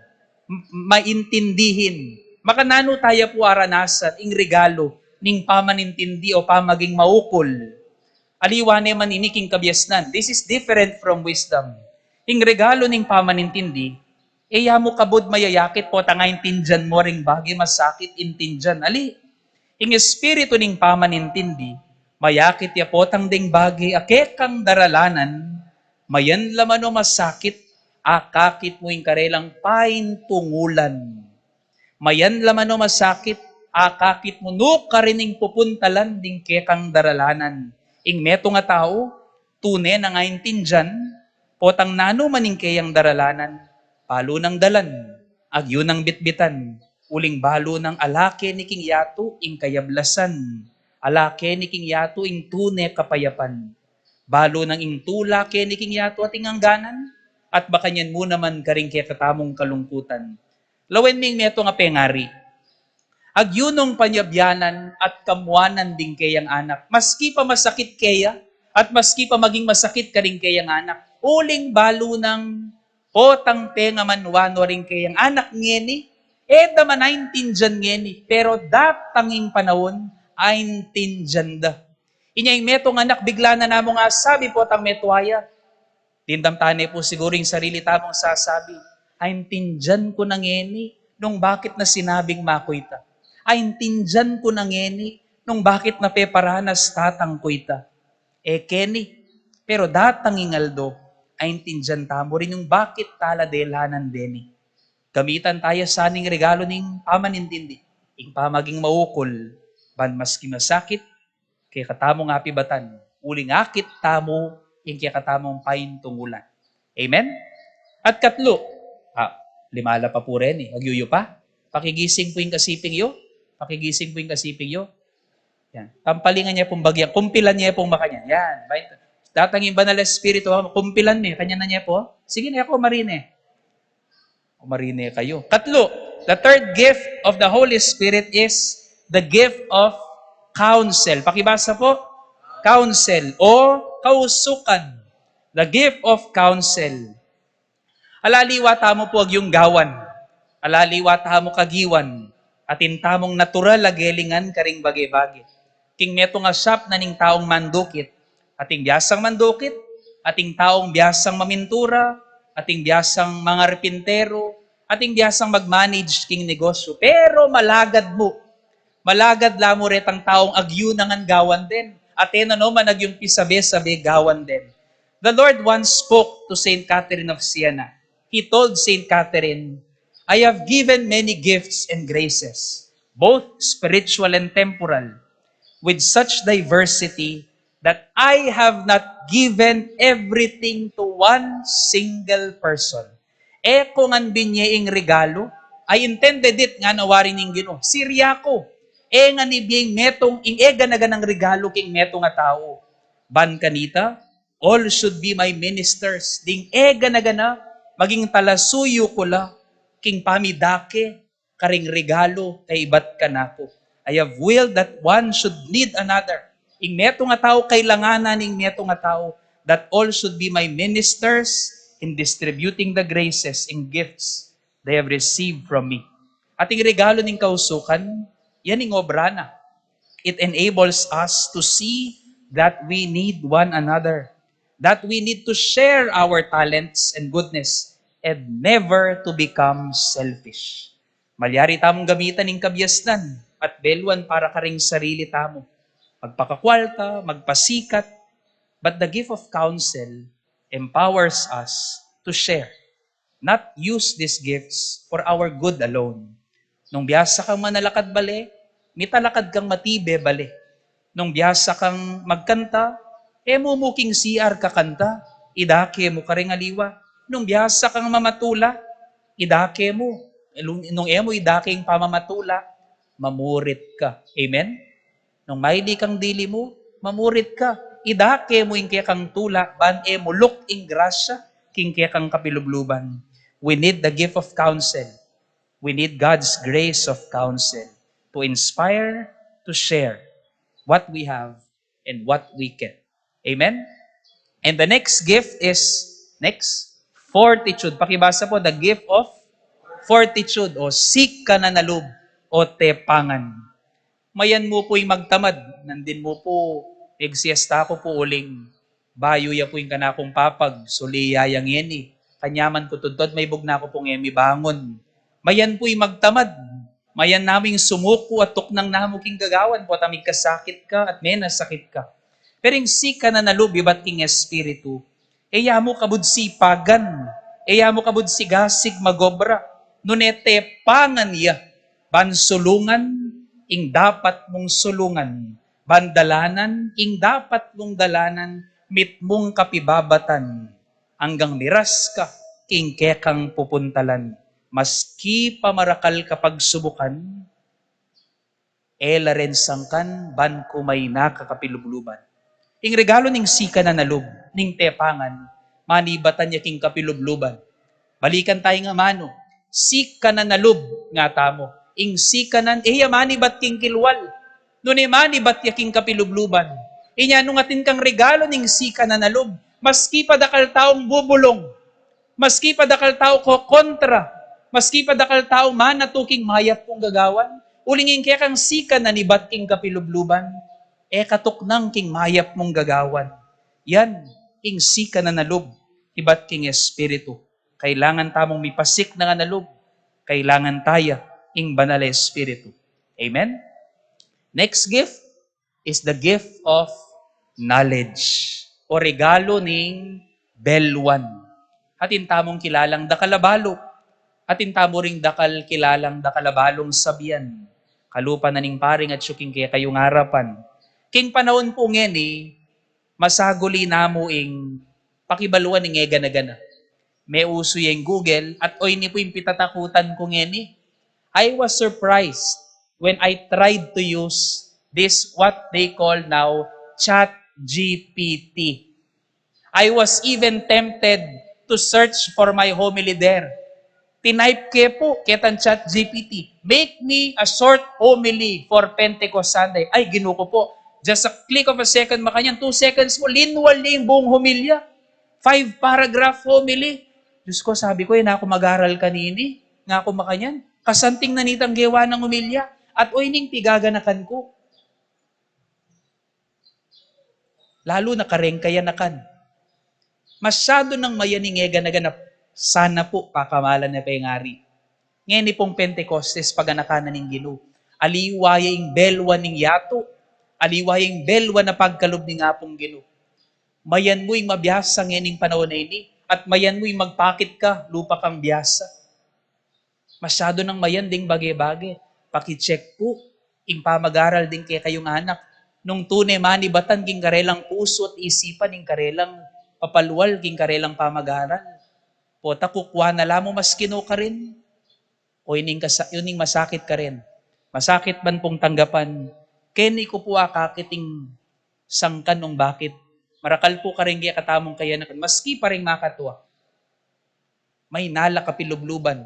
m-, maintindihin. Makananu taya po aranasan ing regalo ning pamanintindi o pamaging maukol? Aliwa ne man ini king kabiasnan. This is different from wisdom. Ing regalo ning pamanintindi, e ya mu kabud mayayakit potang aintindian mu ring bage masakit intindian. Ali, ing espiritu ning pamanintindi, mayakit ya potang deng bage a kekang daralanan, mayan la man o masakit, akakit mu ing karelang paintungulan. Mayan la man o masakit, akakit mu nu karin ing pupuntalan ding kekang daralanan. Ing metung a tau, tune nang aintindian potang nanu man ing keyang daralanan, balu nang dalan, agyu nang bitbitan, uling balu nang ala keni king yatu ing kayablasan, ala keni king yatu ing tune kapayapan, balu nang ing tula keni king yatu ating angganan, at makanyan mu naman karing kekatamung kalungkutan. Lawen me ing metung a pengari. Agyu nung panyabyanan at kamuanan ding keyang anak, maski pa masakit keya, at maski pa maging masakit karing keyang anak, uling balu nang potang pengaman wanu ring keyang anak ngeni, e da man aintindian ngeni, pero datang ing panaun, aintindian da. Inya ing metung anak, bigla na namung asabi potang metua ya. Dimdam tane po siguru ing sarili tamung sasabi, "Aintindian ku na ngeni nung bakit na sinabing maku ita. Aintindian ku na ngeni nung bakit na peparanas tatang ku ita." E keni, pero datang ing aldo, aintindian tamu rin nung bakit tala delanan deni. Gamitan taya sana ing regalo ning pamanintindi, ing pamaging maukol, ban maski masakit kekatamung apibatan, uling akit tamu ing kekatamung paintungulan. Amen? At katlu, ah, limala pa pu reni, agyuyu pa. Pakigising pu ing kasiping yu. Pakigising pu ing kasiping yu. Yan. Tampalingan ye pung bagya. Kumpilan ye pung makanyan. Yan. Datang ing Banal Espiritu, ha? Kumpilan me. Kanyan na ye pu. Sige na, ako marine. Umarine kayu. Katlu, the third gift of the Holy Spirit is the gift of counsel. Pakibasa po, counsel o kausukan. The gift of counsel. Alaliwa tamu po agyung gawan. Alaliwa tamu kagiwan. Atin tamung natural a gelingan karing bage-bage. King metung a shop na ning taung mandukit, ating biasang mandukit, ating taung biasang mamintura, ating biasang mangarpintero, ating biasang mag-manage king negosyo. Pero malagad mu, malagad la mu retang taung agyu na ngan gawan den, at e na no man agyung pisabe-sabe gawan den. The Lord once spoke to Saint Catherine of Siena. He told Saint Catherine, "I have given many gifts and graces, both spiritual and temporal, with such diversity that I have not given everything to one single person." E ko ngan binye ing regalo, I intended it, ngana wari ning Ginu. Sirya ku. E ngan ibye ing metung, ing e gana-ganang regalo king metung a tau. Ban kanita, all should be my ministers. Ding e gana-gana, maging talasuyu ku la king pamidake karing regalo kaibat kanaku. I have willed that one should need another. Ing metung a tau, kailangan na ning metung a tau, that all should be my ministers in distributing the graces and gifts they have received from me. At ing regalo ning kausukan, yan ing obra na. It enables us to see that we need one another, that we need to share our talents and goodness, and never to become selfish. Malyari tamung gamitan ing kabiasnan at beluan para karing sarili tamu. Magpakakwalta, magpasikat, but the gift of counsel empowers us to share, not use these gifts for our good alone. Nung biasa kang manalakad bale, mitalakad kang matibe bale. Nung biasa kang magkanta, e mu mu king C R kakanta, idake mu karing aliwa. Nung biasa kang mamatula, idake mu. Nung, nung e mu idake ing pamamatula, mamurit ka. Amen? Nung maili kang dili mu, mamurit ka. Idake mu ing kekang tula, ban e muluk ing grasya king kekang kapilubluban. We need the gift of counsel. We need God's grace of counsel to inspire, to share what we have and what we can. Amen? And the next gift is, next, fortitude. Pakibasa po, the gift of fortitude o sikananalub o tepangan. Mayan mu pu ing magtamad, nandin mu pu, magsiesta ku pu uling bayu ya pu ing kanakung papag, suli ya yang ini. Kanyaman ku tudtud, maibug na ku pung e mibangun. Mayan pu ing magtamad, mayan namu ing sumuku at tuknang namu king gagawan, potang migkasakit ka at menasakit ka. Pero ing sikananalub ibat king espiritu, e ya mu kabud sipagan, e ya mu kabud sigasig magobra, nune tepangan ya, ban sulungan ing dapat mung sulungan, ban dalanan ing dapat mung dalanan, mitmung kapibabatan, anggang miras ka king kekang pupuntalan, maski pa marakal ka pagsubukan, e la ren sangkan ban kumaina ka kapilubluban. Ing regalo ning sikananalub, ning tepangan, manibatan ya king kapilubluban. Balikan tayu ngan manu, sikananalub nga tamu. Ing sikanan, e ya manibat king kilwal, nune manibat ya king kapilubluban. Inya nung atin kang regalo ning sikananalub, maski pa dakal taung bubulung, maski pa dakal tau kokontra, maski pa dakal tau manatu king mayap mung gagawan, uling ing kekang sikanan ibat king kapilubluban, e katuknang king mayap mung gagawan. Yan ing sikananalub ibat king espiritu. Kailangan tamung mipasikananalub, kailangan taya ing Banal a Espiritu. Amen? Next gift is the gift of knowledge o regalo ning belwan. Atin tamung kilalang dakal a balu, atin tamu ring dakal kilalang dakal a balung sabian. Kalupa na ning paring atyu king kekayung arapan. King panaun pu ngeni, masaguli namu ing pakibaluan ing e gana-gana. Meusu ya ing Google at oyni pu ing pitatakutan ku ngeni. I was surprised when I tried to use this, what they call now, Chat G P T. I was even tempted to search for my homily there. Tinipe ke pu ketang Chat G P T, "Make me a short homily for Pentecost Sunday." Ay, Ginu ko po. Just a click of a second, makanyan, two seconds pu, linwal ne ing buung homilya. Five paragraph homily. Diyos ko, sabi ku, e na ku mag-aral kanini. Nga ku makanyan. Kasanting na nitang gewa nang homilya. At oyni ing pigaganakan ku. Lalu na kareng kayanakan. Masyadu nang mayan ing e gana-gana. Sana pu, pakamalan na pengari. Ngeni pung Pentecostes, paganakan na ning Ginu. Aliwa ya ing belwan ning yatu. Aliwa ya ing belwan a pagkalub ning Apung Ginu. Mayan mu ing mabiasa ngening panaun a ini. At mayan mu ing magpakit ka, lupa kang biasa. Masyadu nang mayan ding bage-bage. Paki-check pu ing pamag-aral ding kekayung anak. Nung tune manibatan king karelang pusu at isipan ing karelang papalwal king karelang pamag-aral. Pota kukua na la mu mas kinu karin. O ining kasa-, ining masakit karin. Masakit man pung tanggapan. Keni ku pu akakit ing sangkan nung bakit. Marakal pu karing kekatamung kayanakan. Maski pa ring makatua. Maynila kapilubluban.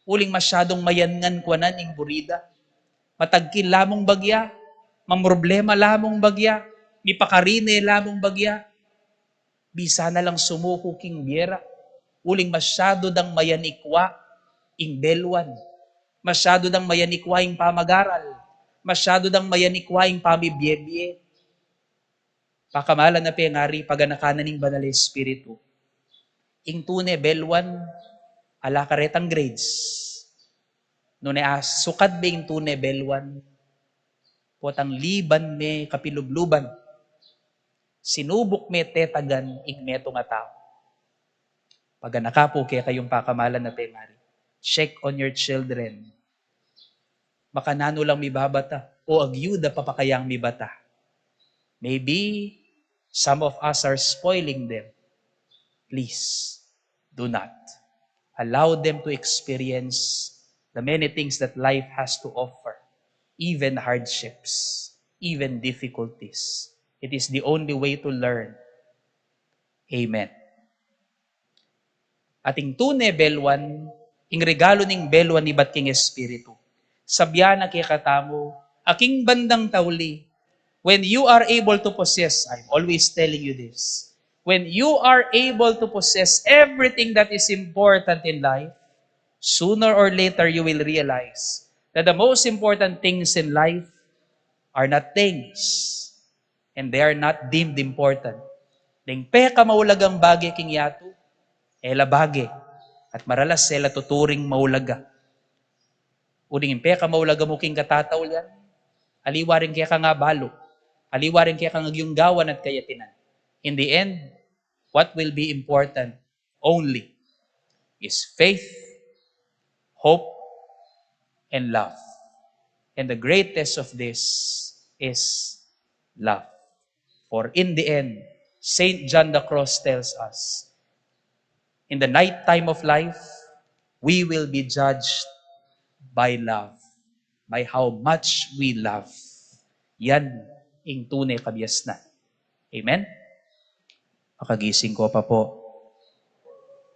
Uling masyadung mayan ngan kuanan ing burida. Matagkil la mung bagya, mamroblema la mung bagya, mipakarine la mung bagya. Bisa na lang sumuku king bie ra. Uling masyadu dang mayan ikua ing belwan. Masyadu dang mayan ikua ing pamag-aral. Masyadu dang mayan ikua ing pamibie-bie. Pakamalan na pengari, paganakan na ning Banal a Espiritu. Ing tune belwan, ala karetang grades. Nune a sukad be ing tune belwan, potang liban me kapilubluban. Sinubuk me tetagan ing metung a tau. Paganaka pu kekayung pakamalan na pengari. Check on your children. Makananu lang mibabata o agyu da papakayang mibata. Maybe some of us are spoiling them. Please, do not allow them to experience the many things that life has to offer, even hardships, even difficulties. It is the only way to learn. Amen. Ating tune belwan, ing regalu ning belwan ibat king Espiritu. Sabyan na kekatamu, aking bandang tauli, when you are able to possess, I'm always telling you this, when you are able to possess everything that is important in life, sooner or later you will realize that the most important things in life are not things, and they are not deemed important. Deng pekamaulagang bage king yatu, e la bage, at maralas e la tuturing maulaga. Uling ing pekamaulaga mu king katataulian, aliwa ring kekang abalu, aliwa ring kekang agyung gawan at kayatinan. In the end, what will be important only is faith, hope, and love. And the greatest of this is love. For in the end, Saint John the Cross tells us, in the night time of life, we will be judged by love, by how much we love. Yan ing tune kabiasnan. Amen? Makagising ko pa po.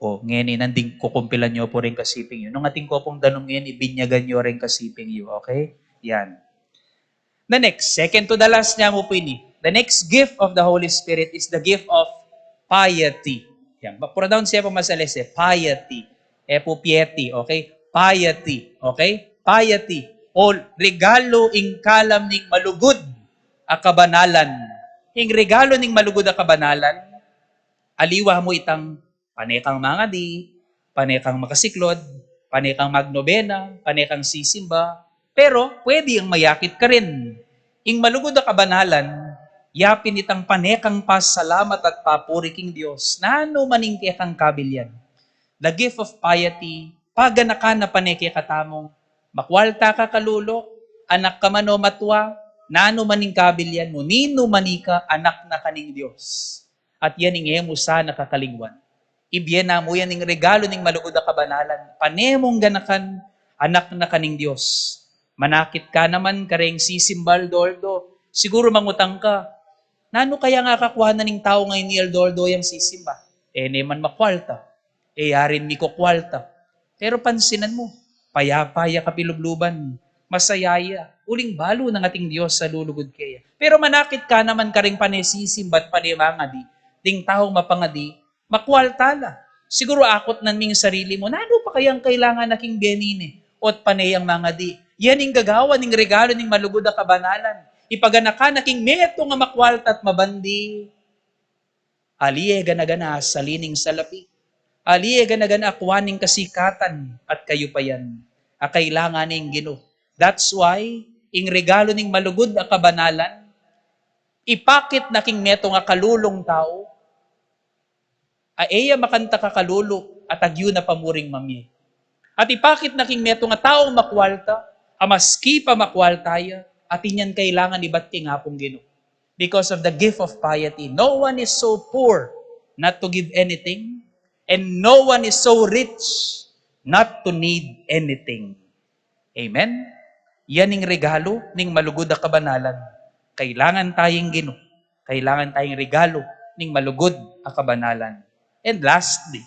O, ngeni, nandin kukumpilan yu pu ring kasiping yu. Nung atin ko pung danum ngeni, binyagan yu ring kasiping yu, okay? Yan. The next, second to the last nya mu pu ini. The next gift of the Holy Spirit is the gift of piety. Yan. Pronounce ya pu masalese, piety. E pu piety, okay? Piety, okay? Piety. O regalu ing kalam ning malugud a kabanalan. Ing regalu ning malugud a kabanalan, aliwa mu itang pane kang mangadi, pane kang makasiklod, pane kang magnobena, pane kang sisimba. Pero pwede yang mayakit karin. Ing malugud a kabanalan, yapin itang pane kang pasalamat at papuri king Dios. Nanu man ing kekang kabilyan. The gift of piety, paganakan na pane kekatamung makwalta ka kalulu, anak ka man o matwa, nanu man ing kabilyan mu, ninu man ika, anak na ka ning Dios. At yan ing e mu sana kakalingwan. Ibie na mu yan ing regalu ning malugud a kabanalan. Pane mung ganakan, anak na ka ning Dios. Manakit ka naman kareng sisimbang aldo-aldo. Siguru mangutang ka, "Nanu kaya nga kakuanan ning tau ngeni aldo-aldo yang sisimba?" E ne man makwalta. E ya rin mikukwalta. Pero pansinan mu, payapa ya kapilubluban, masaya ya, uling balu nang ating Dios a lulugud keya. Pero manakit ka naman karing pane sisimba at pane mangadi, ding taung mapangadi, makwalta la. Siguru akutnan me ing sarili mu, nanu pa kayang kailangan na king bie nini? O't pane yang mangadi. Yan ing gagawan ning regalu ning malugud a kabanalan. Ipaganakan na king metung a makwalta at mabandi. Ali e gana-gana asali ning salapi. Ali e gana-gana akuan ning kasikatan at kayupayan a kailangan ning Ginu. That's why, ing regalu ning malugud a kabanalan, ipakit na king metung a kalulung tau, a e ya makanta kakalulu at agyu na pamuring mamie. At ipakit na king metung a taung makwalta, a maski pa makwalta ya, atin yang kailangan ibat king Apung Ginu. Because of the gift of piety, no one is so poor not to give anything, and no one is so rich not to need anything. Amen? Yan ing regalu ning malugud a kabanalan. Kailangan taya ing Ginu. Kailangan taya ing regalu ning malugud a kabanalan. And lastly,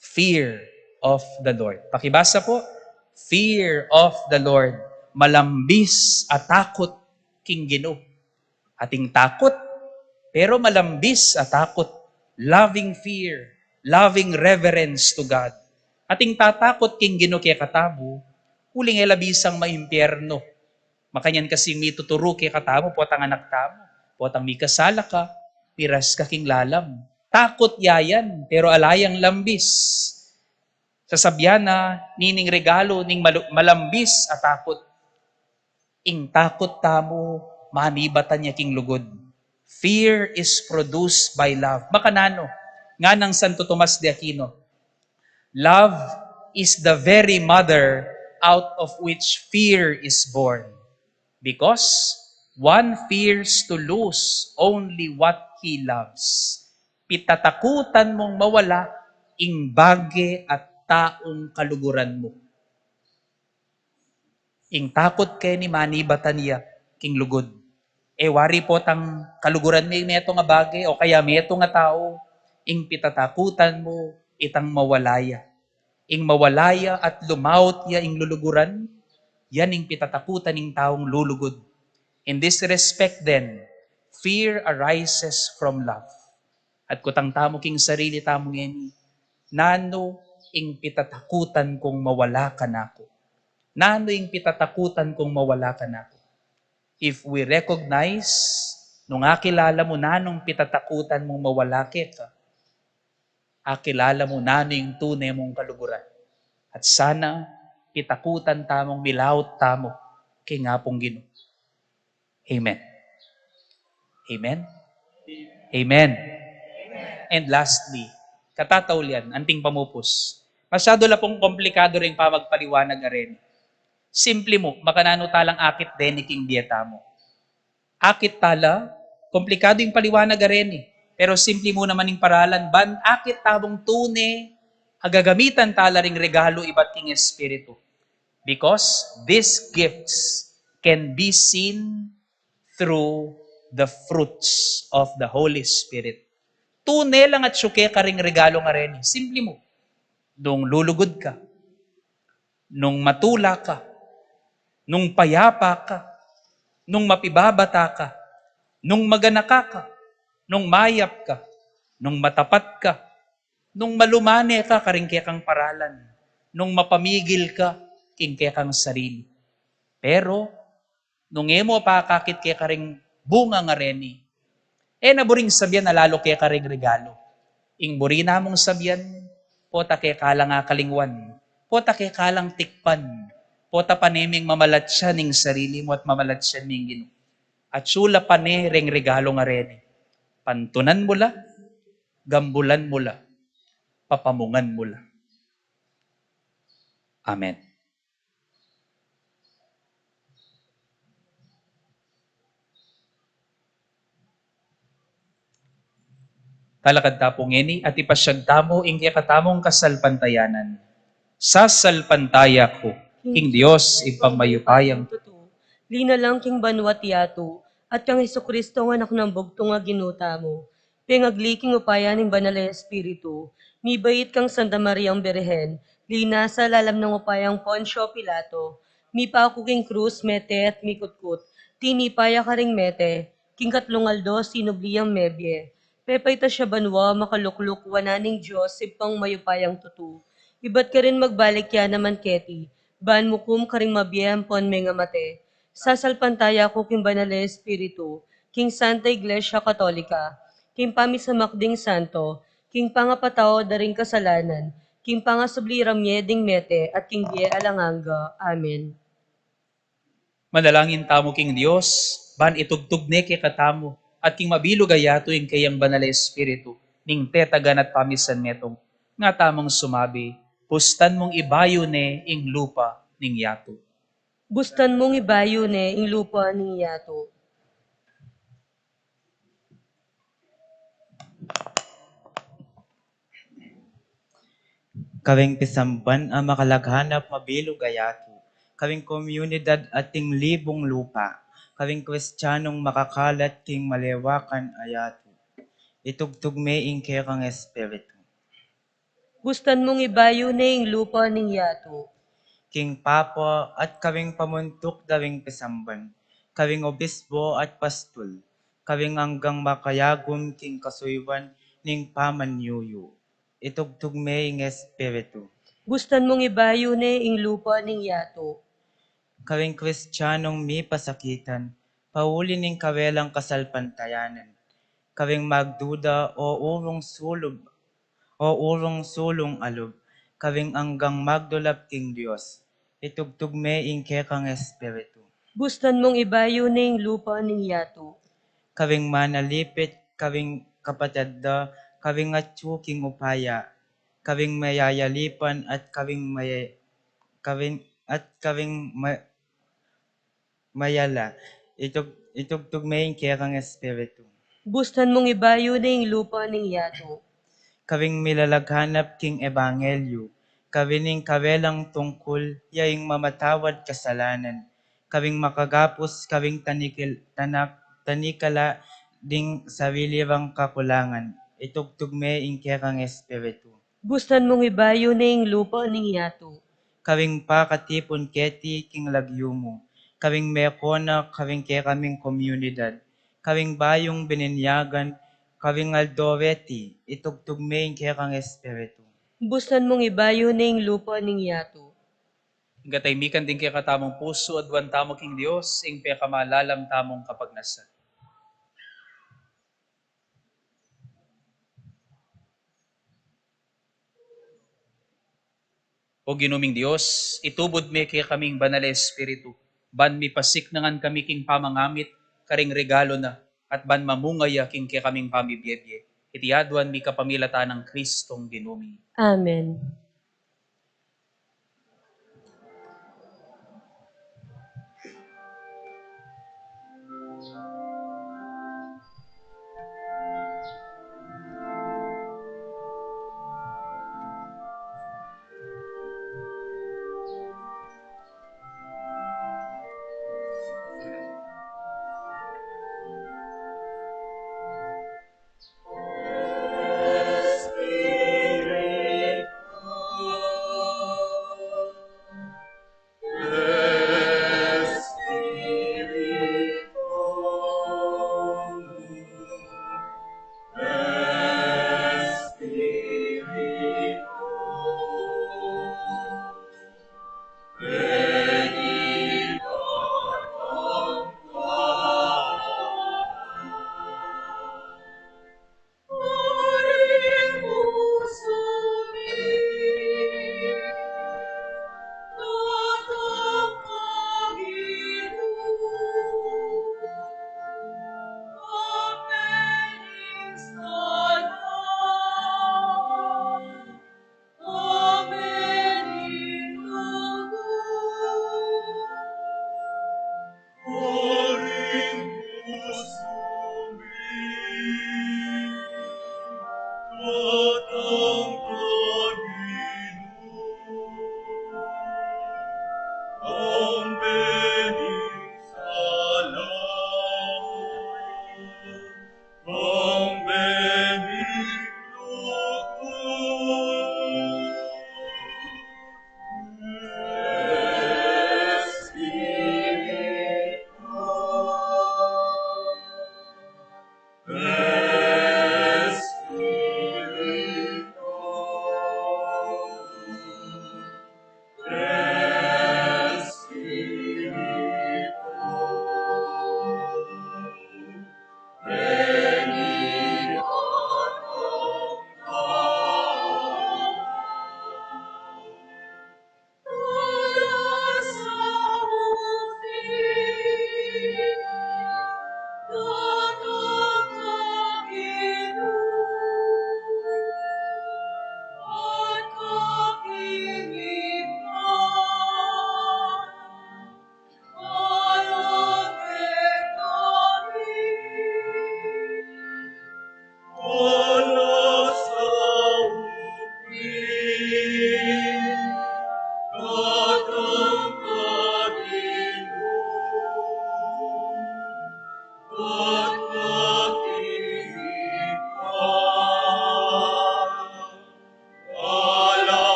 fear of the Lord. Pakibasa po, fear of the Lord. Malambis a takut king Ginu. Atin takut, pero malambis a takut. Loving fear, loving reverence to God. Atin tatakut king Ginu kekatamu, uling e la bisang maimpyernu. Makanyan kasi mituturu kekatamu, potang anak tamu, potang mikasala ka, piras ka king lalam. Takut ya yan, pero ala yang lambis. Sasabyan na, nining regalu ning malu-, malambis a takut. Ing takut tamu, manibatan ya king lugud. Fear is produced by love. Makananu, ngana nang Santo Tomas de Aquino, "Love is the very mother out of which fear is born. Because one fears to lose only what he loves." Pitatakutan mung mawala ing bage at taung kaluguran mu. Ing takut keni manibatan ya king lugud. E wari potang kaluguran me ing metung a bage o kaya metung a tau, ing pitatakutan mu itang mawala ya. Ing mawala ya at lumaut ya ing luluguran, yan ing pitatakutan ning taung lulugud. In this respect then, fear arises from love. At kutang tamu king sarili tamu ngeni, nanu ing pitatakutan kung mawala kanaku? Nanu ing pitatakutan kung mawala kanaku? If we recognize, nung akilala mu nanung pitatakutan mung mawala keka, akilala mu nanu ing tune mung kaluguran. At sana pitakutan tamung milaut tamu king Apung Ginu. Amen. Amen. Amen. And lastly, katataulian, anting pamupus. Masyado la pung komplikado ring pamagpaliwanag a reni. Simple mu, makananu talang akit deni king bie tamu. Akit tala, komplikado ing paliwanag a reni. Pero simple mu naman ing paralan, ban akit tamung tune a gagamitan tala ring regalo ibat king Espiritu. Because these gifts can be seen through the fruits of the Holy Spirit. Tune lang at suke karing regalo nga reni. Simple mu. Nung lulugud ka, nung matula ka, nung payapa ka, nung mapibabata ka, nung maganaka ka, nung mayap ka, nung matapat ka, nung malumane ka karing kekang paralan, nung mapamigil ka king kekang sarili. Pero, nung e mu pakakit kekaring bunga nga reni, e na buring sabian a lalu kekaring regalo. Ing buri namung sabian, pota keka lang akalingwan, pota keka lang tikpan, pota pane ming mamalatyan ing sarili mu at mamalatyan ming Ginu. At sula pane reng regalo nga reni. Pantunan mu la, gambulan mu la, papamungan mu la. Amen. Talakad ta pu ngeni at ipasyag tamu ing kekatamung kasalpantayanan. Sasalpantaya ku king Dios Ibpang mayupayang tutu, linalang king banwa't yatu, at kang Jesucristo nga Anak nang bugtung a Ginu tamu, pengagli king upaya ning Banal a Espiritu, mibait kang Santa Mariang Birhen, linasa lalam ning upayang Poncio Pilato, mipaku king krus, mete at mikutkut, tinipa ya karing mete, king katlung aldo sinubli yang mebie, pepaitas ya banwa, makalukluk wanan ning Dios Ibpang mayupayang tutu, ibat karin magbalik ya naman keti, ban mukum karing mabie ampon mengamate. Sasalpantaya ku king Banal a Espiritu, king Santa Iglesia Katolika, king pamisamak ding santo, king pangapatawad da ring kasalanan, king pangasubli ramie ding mete, at king bie alang angga. Amen. Manalangin tamu king Dios, ban itugtug ne kekatamu, at king mabilug a yatu ing keyang Banal a Espiritu, ning tetagan at pamisan metung, nga tamung sumabi, bustan mung ibayu ne ing lupa ning yatu. Bustan mung ibayu ne ing lupa ning yatu. Kawing pisamban a makalaghanap mabilug a yatu, kawing komunidad ating libung lupa, kawing Kristianong makakalat king malewakan a yatu. Itugtug me ing kekang Espiritu. Bustan mung ibayu ne ing lupa ning yatu. King Papa at kawing pamuntuk da ring pisamban, kawing obispo at pastul, kawing anggang makayagum king kasuyuan ning pamanyuyu. Itugtug me ing Espiritu. Bustan mung ibayu ne ing lupa ning yatu. Kawing Kristianong mipasakitan, pauli ning kawelang kasalpantayanan, kawing magduda o urung sulub, o urung sulung alub, kawing anggang magdulap king Dios, itugtug me ing kekang Espiritu. Bustan mung ibayu ne ing lupa ning yatu. Kawing manalipit, kawing kapatad da, kawing atyu king upaya, kawing mayayalipan at kawing maya-, kawing, at kawing ma-, mayala, itug-, itugtug me ing kekang Espiritu. Bustan mung ibayu ne ing lupa ning yatu. Kawing milalaghanap king ebanghelyu, kawining kawelang tungkul, ya ing mamatawad kasalanan, kawing makagapus, kawing tanikil-, tanak-, tanikala ding sarili rang kakulangan, itugtug me ing kekang espiritu. Busnan mung ibayu ne ing lupa ning yatu. Kawing pakatipun keti king lagyu mu, kawing mekona, kawing kekaming komunidad, kawing bayung bininyagan, kawing aldo reti, itugtug me ing kekang espiritu. Busnan mung ibayu ne ing lupa ning yatu. Ing katahimikan ding kekatamung pusu, aduan tamu king Dios, ing pekamalalam tamung kapagnasan. O Ginu ming Dios, itubud me kekaming Banal a Espiritu, ban mipasiknangan kami king pamangamit karing regalu na, at ban mamunga ya king kekaming pamibie-bie. Iti aduan mi kapamilatan nang Kristong Ginu mi. Amen.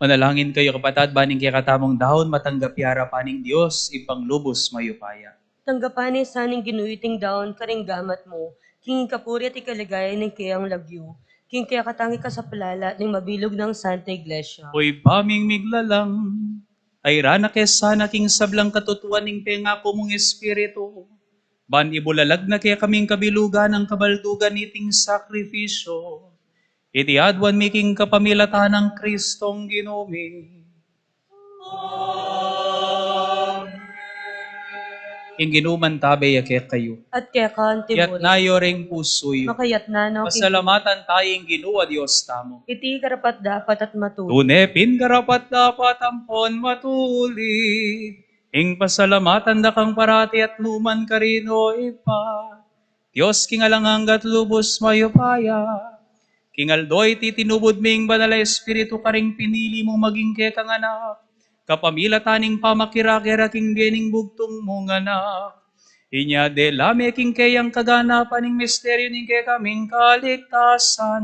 Manalangin kayu, kapatad, ban ing kekatamung daun matanggap ya arapan ning Dios, Ibpang lubus mayupaya. Tanggapan na sa ning Ginu iting daun karing gamat mu, king kapurian at kaligayan ning keyang lagyu, king kekatang ikasaplala ning mabilug nang Santa Iglesia. O Ibpa ming miglalang, ayran na ke sana king sablang katutuan ning pengaku mung Espiritu, Ban ibulalag na kekaming kabilugan ing kabaldugan niting sakripisyu, iti aduan mi king kapamilatan nang Kristong Ginu mi. Ing Ginu mantabe ya kekayu. At keka mu rin. Iyatas yu ring pusu yu. Makayatas na, no, King. Pasalamatan taya ing Ginu a Dios tamu. Iti karapat-dapat at matulid. Tune pin karapat-dapat ampon matulid ing pasalamatan da kang parati at nukarin man, Ginu, Ibpa, Dios king alang angga at lubus mayupaya. King aldo iti tinubud me ing Banal a Espiritu karing pinili mung maging kekang anak, kapamilatan ning pamakirake ra king bie ning bugtung mung anak. Inya dela me king keyang kaganapan ing misteryu ning kekaming kaligtasan.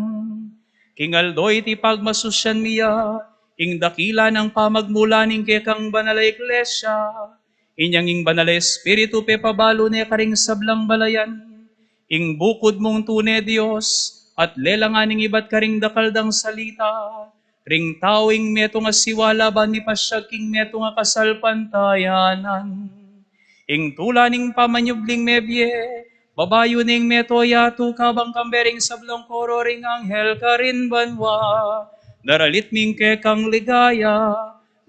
King aldo iti pagmasusyan mi ya ing dakila nang pamagmula ning kekang banal a Iglesia. Inyang ing Banal a Espiritu pepabalu ne karing sablang balayan ing bukud mung tune Dios, at lelangan ning ibat karing dakal dang salita ring tau ing metung a siwala ban mipasyag king metung a kasalpantayanan. Ing tula ning pamanyubling mebie, babayu ning meto yatu kabang kambe ring sablang koro ring anghel karin banua. Daralit mi ing kekang ligaya,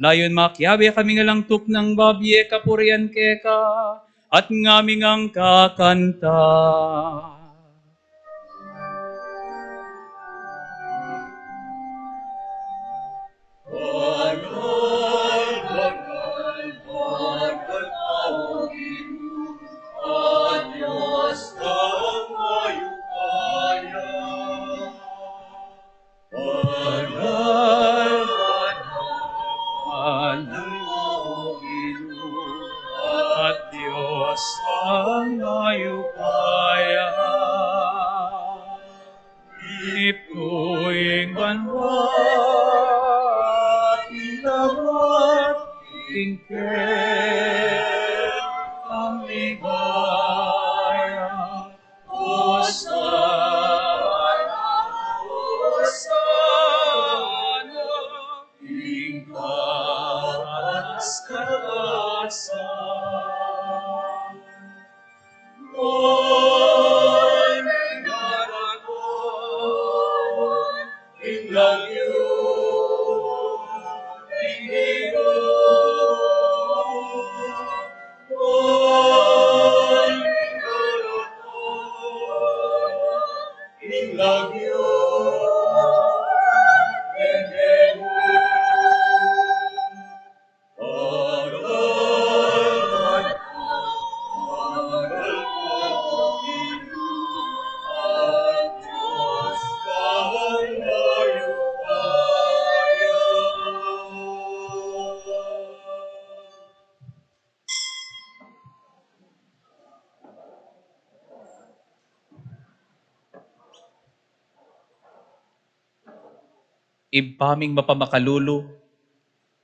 layun makiabe kaming alang tuknang babie kapurian keka, at ngaming kakanta. Banal, banal, banal, Ginu, at Dios a mayupaya. Ipnu ing banua, ilawan ing kekang ligaya. Hosana, Hosana, ing kataas-taasan. Nuan ing lagyu, ing lagyu ning Ginu. Nuan ing lagyu ning Ginu. Ibpa ming mapamakalulu,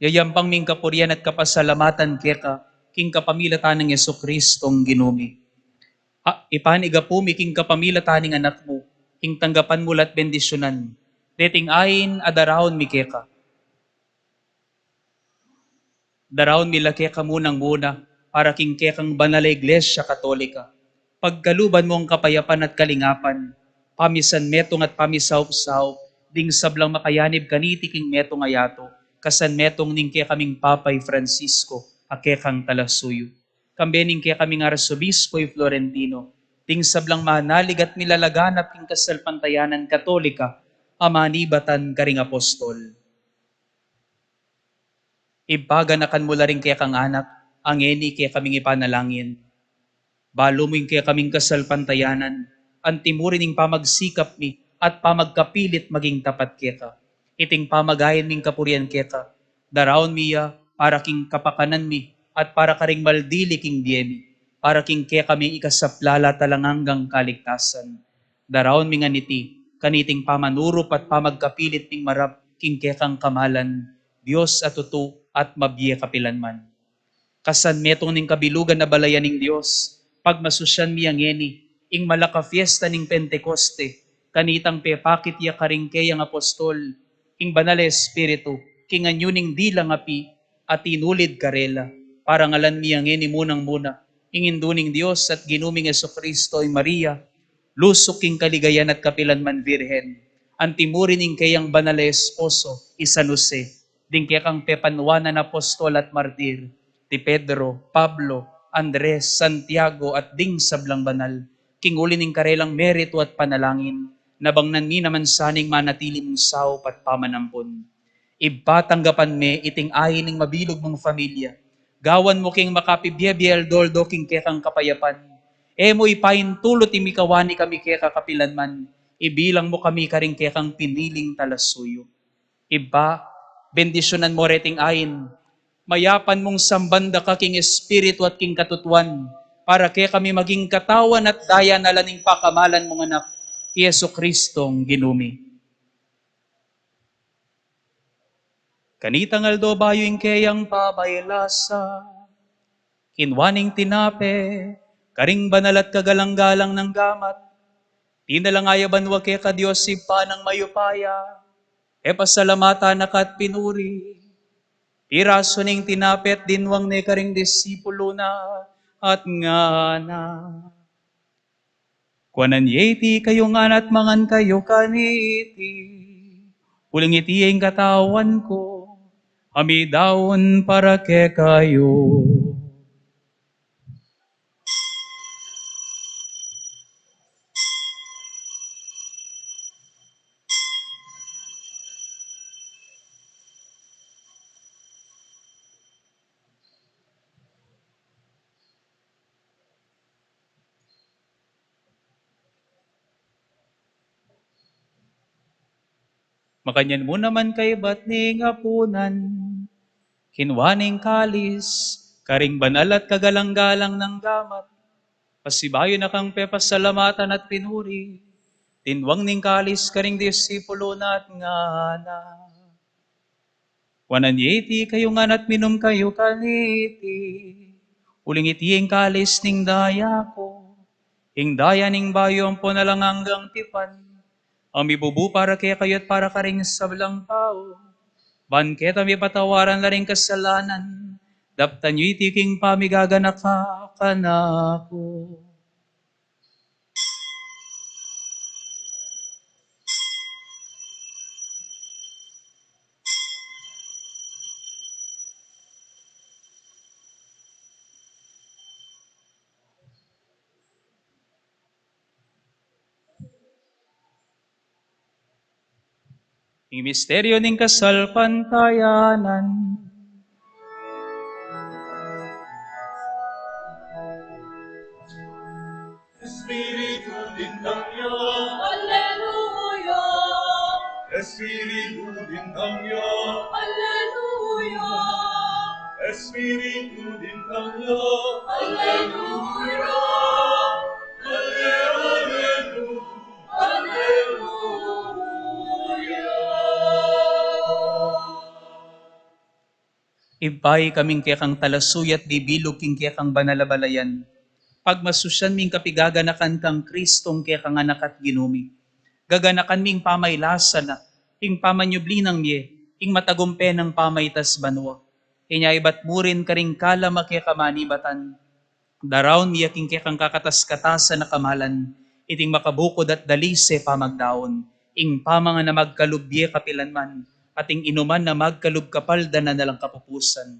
yayampang ming kapurian at kapasalamatan keka, king kapamilatan nang Jesucristong Ginu mi. A, ipanigapu mi king kapamilatan ning Anak mu, ing tanggapan mu la at bendisyunan deting ain a daraun mi keka. Daraun mi la keka munang muna, para king kekang banal a Iglesia Katolika. Pagkaluban mu ing kapayapan at kalingapan, pamisan metung at pamisaup-saup, ding sablang makayanib kaniti king metung a yatu, kasan metung ning kekaming Papa i Francisco, a kekang talasuyu. Kambe ning kekaming Arsobispo i Florentino, ding sablang manalig at milalaganap king kasalpantayanan Katolika, a manibatan karing apostol. Ibpa, ganakan mu la ring kekang anak, a ngeni kekaming ipanalangin. Balu mu ing kekaming kasalpantayanan, antimurin ing pamagsikap mi at pamagkapilit maging tapat keka. Iting pamagayan ming kapurian keka, daraun mi ya para king kapakanan mi at para karing maldili king bie mi, para king kekaming ikasaplala at alang anggang kaligtasan. Daraun mi ngan iti, kaniting pamanurup at pamagkapilit ming marap king kekang kamalan, Dios a tutu at mabie kapilanman. Kasan metung ning kabilugan a balayan ning Dios, pagmasusyan mi ya ngeni ing malaka fiesta ning Pentecoste, kanitang pepakit ya karing keyang apostol ing Banal a Espiritu, king anyu ning dilang api a tinulid karela, parangalan mi ya ngeni munang muna ing Indu ning Dios at Ginu ming Jesucristo, i Maria, lusuk king kaligayan at kapilan man Virgen, anti mu rin ing keyang banal a esposo, i San Jose, ding kekang pepanuan a apostol at martir, di Pedro, Pablo, Andres, Santiago, at ding sablang banal, king uli ning karelang meritu at panalangin, nabangnan mi naman sana ing manatili mung saup at pamanampun. Ibpa, tanggapan me iting ain ning mabilug mung familia. Gawan mu keng makapibie-bie aldo-aldo king kekang kapayapan. E mu ipaintulut ing mikawani kami keka kapilan man, ibilang mu kami karing kekang piniling talasuyu. Ibpa, bendisyunan mu reting ain. Mayapan mung samban da ka king espiritu at king katutuan, para kekami maging katawan at daya na la ning pakamalan mung Anak, i Jesucristong Ginu mi. Kanitang aldo bayu ing keyang pamaylasa, kinua ne ing tinape, karing banal at kagalang-galang nang gamat, pinalangayaban wa keka Dios Ibpa nang mayupaya, pepasalamatan na ka at pinuri, pirasu ne ing tinape at dinwang ne karing disipulu na, at ngana: Kuanan ye iti kayu ngan at mangan kayu kaniti. Uling iti ing katawan ku, a midaun para kekayu. Makanyan mu naman kaybat ning apunan, kinua ne ing kalis, karing banal at kagalang-galang nang gamat, pasibayu na kang pepasalamatan at pinuri, dinwang ne ing kalis karing disipulu na at ngana: Kuanan ye iti kayu ngan at minum kayu kaniti. Uling iti ing kalis ning daya ku, ing daya ning bayu ampon alang anggang tipan, a mibubu para kekayu at para karing sablang tau, ban keta mipatawaran la ring kasalanan. Daptan yu iti king pamigaganaka kanaku. Ing misteryu ning kasalpantayanan. Espiritu dindang ya. Alleluia. Espiritu dindang ya. Alleluia. Espiritu dindang ya. Alleluia. Alle-, alleluia. Alleluia. Ibpa, ikaming kekang talasuyu at bibilug king kekang banal a balayan, pagmasusyan mi ing kapigaganakan kang Kristong kekang Anak at Ginu mi. Gaganakan mi ing pamaylasa na, ing pamanyubli nang mie, ing matagumpe nang pamaitas banua. Inya ibat mu rin karing kalam a keka manibatan, daraun mi ya king kekang kakatas-katasan a kamalan, iting makabukud at dalise pamagdaun, ing pamangan a magkalub bie kapilan man, at ing inuman a magkalub kapaldanan alang kapupusan.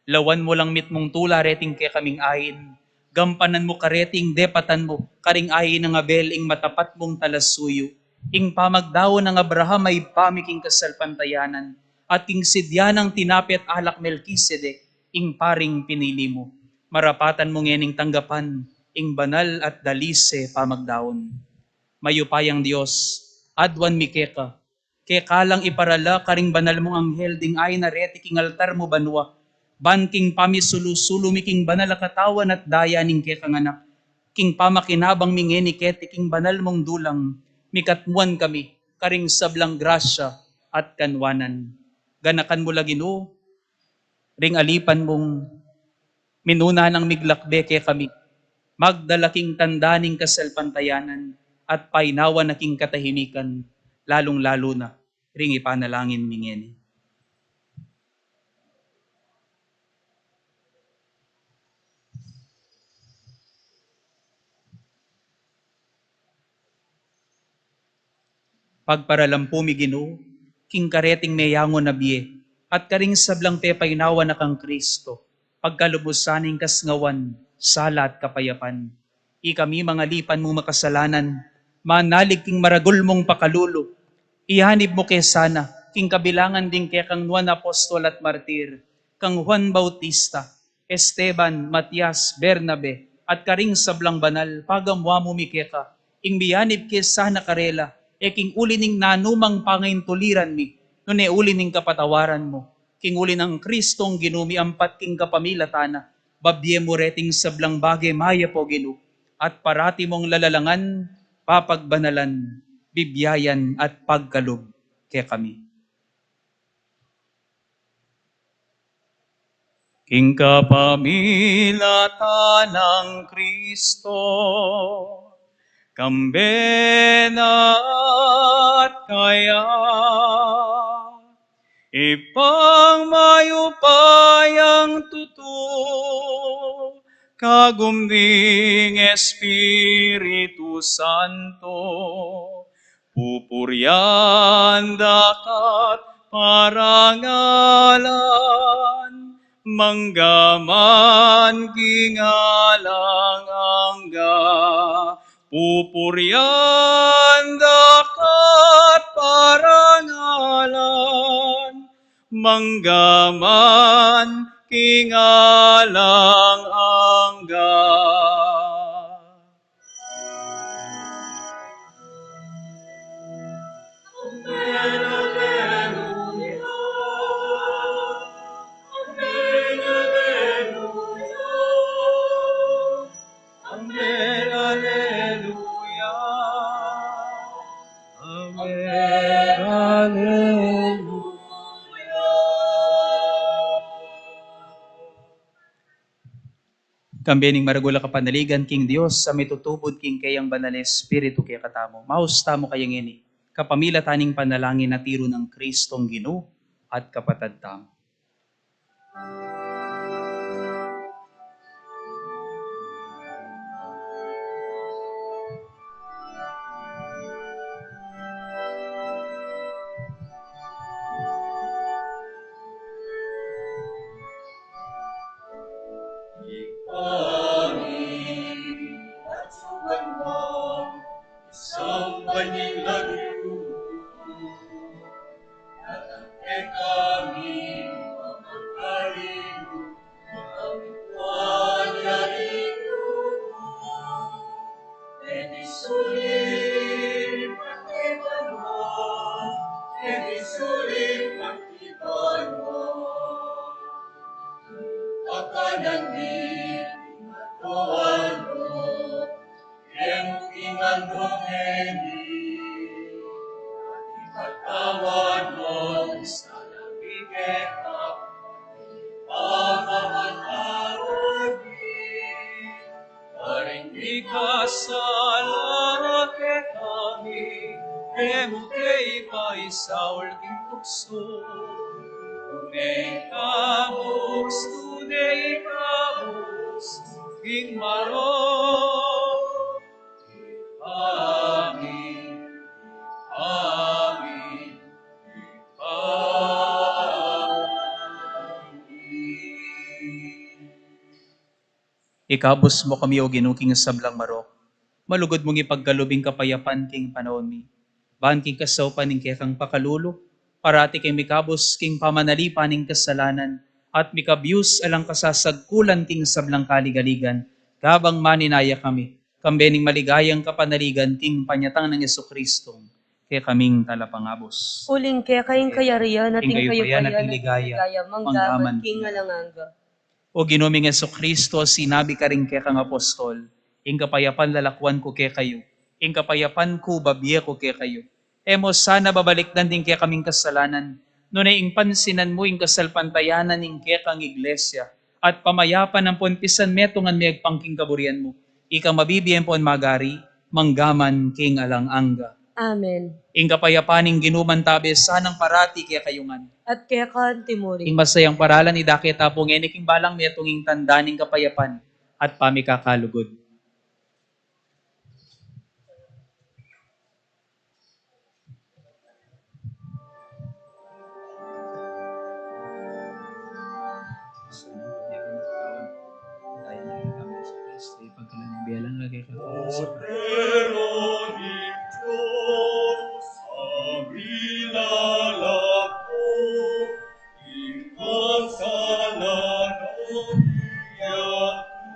Lawan mu lang mitmung tula reting kekaming ain, gampanan mu kareti ing depatan mu, karing ain nang Abel ing matapat mung talasuyu, ing pamagdaun nang Abraham a ibpa mi king kasalpantayanan, at king sidya nang tinape at alak Melkisedek, ing paring pinili mu. Marapatan mu ngening tanggapan ing banal at dalise pamagdaun. Mayupayang Dios, aduan mi keka, keka lang iparala karing banal mung anghel ding ain a reti king altar mu banua, ban king pamisulu-sulu mi king banal a katawan at daya ning kekang Anak, king pamakinabang mi ngeni keti king banal mung dulang, mikatmuan kami karing sablang grasya at kanuanan. Ganakan mu la, Ginu, ring alipan mung minuna nang miglakbe kekami, magdala king tanda ning kasalpantayanan at painawa na king katahimikan, lalung-lalu na ring ipanalangin mi ngeni. Pagparalan pu mi, Ginu, king kareting meyangu na bie, at karing sablang pepainawa na kang Kristo, pagkalub mu sana ing kasngawan, sala at kapayapan. Ikami, mangalipan mung makasalanan, manalig king maragul mung pakalulu, iyanib mu ke sana king kabilangan ding kekang nuan a apostol at martir, kang Juan Bautista, Esteban, Matias, Bernabe, at karing sablang banal, pagamuan mu mi keka, ing miyanib ke sana karela, e king uli ning nanumang pangaintuliran mi, nune uli ning kapatawaran mu, king uli nang Kristong Ginu mi ampat king kapamilatan na, babie mu reting sablang bage mayap, O Ginu, at parati mung lalalangan, papagbanalan, bibiayan, at pagkalub kekami. King kapamilatan nang Kristo, kambe na at kaya, Ibpang mayupayang tutu, kagum ning Espiritu Santo, pupurian da ka't parangalan, mangga man king alang angga. Pupurian da ka't parangalan, mangga man king alang angga. Amen, aleluya. Amen, aleluya. Amen, aleluya. Amen, aleluya. Kambe ning maragul a kapanaligan king Dios a mitutubud king keyang Banal a Espiritu kekatamu. Maus tamu kaya ngeni, kapamilatan ning panalangin a tiru nang Kristong Ginu at Kapatad tamu. Samban ing lagyu mu, datang kekami ing pamagari mu, ing pamagari mu, e di sulit pagtipan mu, e di sulit pagtipan mu. Pakanan mi king katawan mu, ing king aldo ngeni, at ipatawad mu ing sala mi keka, ing pamamatawad mi karing mikasala kekami, e mu ke ipaisaul king tuksu, nune ikabus, nune ikabus king marok. Amen. Amen. Amen. Ikabus mu kami, O Ginu, king sablang marok. Malugud mung ipagkalub ing kapayapan king panaun mi. Ban king kasaupan ning kekang pakalulu, parati keng mikabus king pamanalipan ning kasalanan, at mikabius alang kasasagkulan king sablang kaligaligan, kabang maninaya kami, kambe ning maligayang kapanaligan king panyatang nang Jesucristo, kekaming talapangabus. Uling keka ing kayarian, at ing kayupayan, at ing ligaya, mangga man king alang angga. O Ginu ming Jesucristo, sinabi karing kekang apostol, ing kapayapan lalakuan ku kekayu, ing kapayapan ku babie ku kekayu. E mu sana babalikdan ding kekaming kasalanan, nune ing pansinan mu ing kasalpantayanan ning kekang Iglesia, at pamayapan ampon pisan metungan me agpang king kaburian mu, ika mabibie ampon magari, mangga man king alang angga. Amen. Ing kapayapan ning Ginu mantabe sanang parati kekayu ngan. At keka antimurin. Ing masayang paralan idake ta pu ngeni king balang metung ing tanda ning kapayapan at pamikakalugud. Kordero ning Dios, a minalako king kasalanan ning yatu.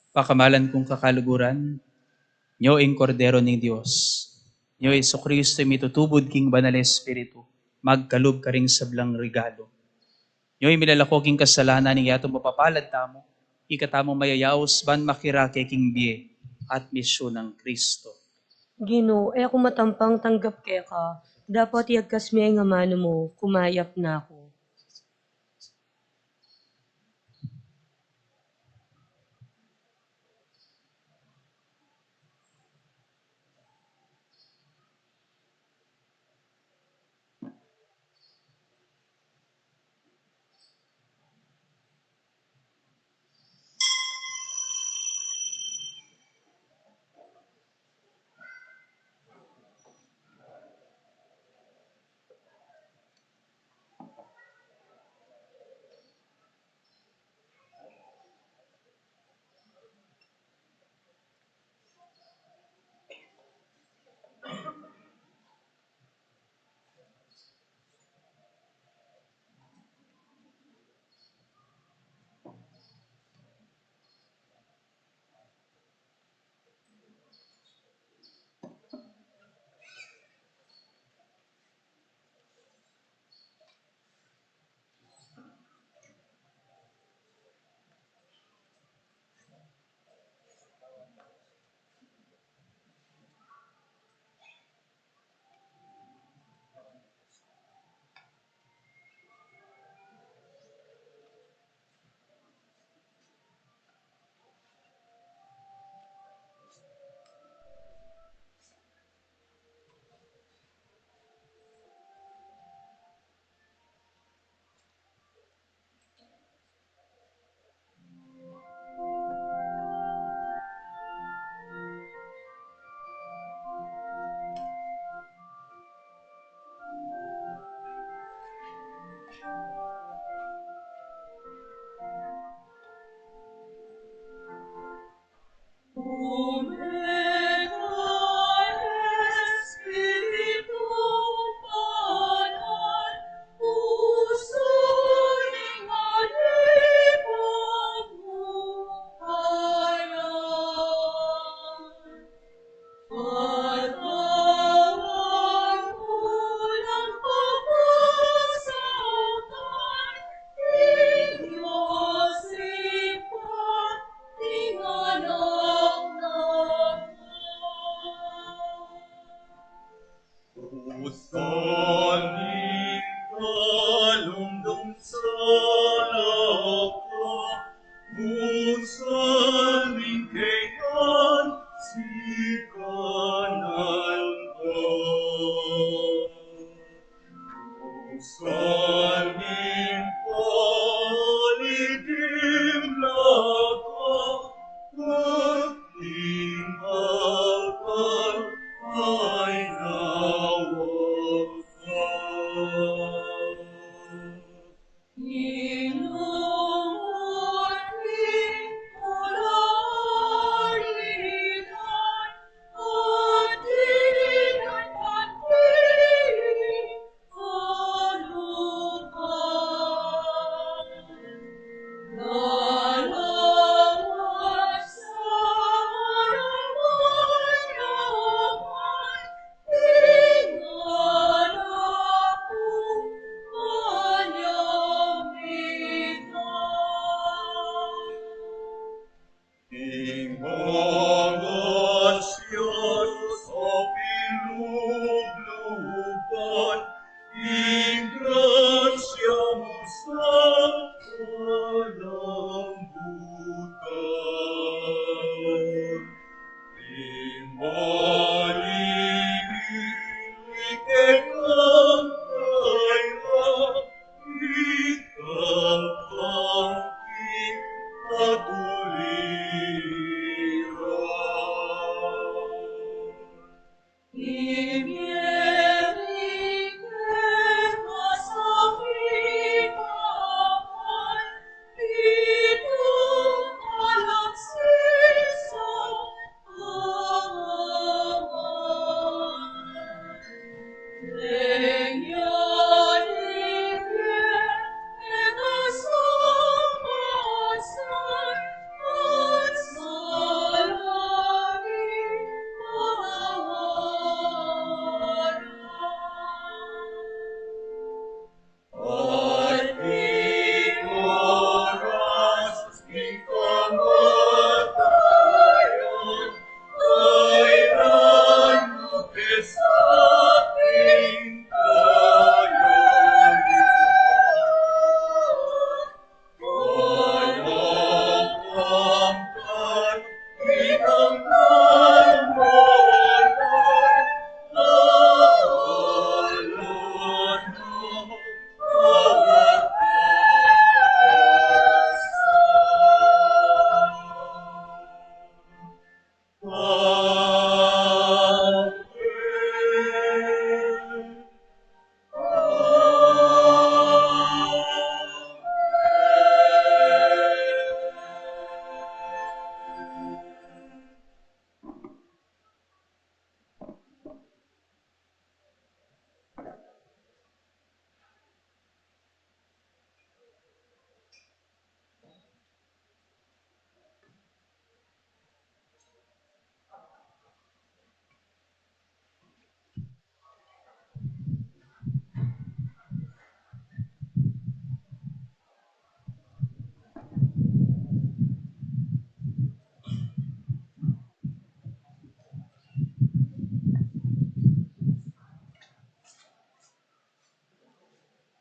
Pakamalan kung kakaluguran, nyo ing Kordero ning Dios, nyo i Jesucristo, i mitutubud king Banal a Espiritu, magkalub karing sablang regalu. Nyo i milalako king kasalanan ning yatu, mapapalad tamu, ika tamu mayayaus ban makirake king bie at misyun nang Cristo. Ginu, e ku matampang tanggap keka, dapot iyagkas me ing amanu mu, kumayap na ku.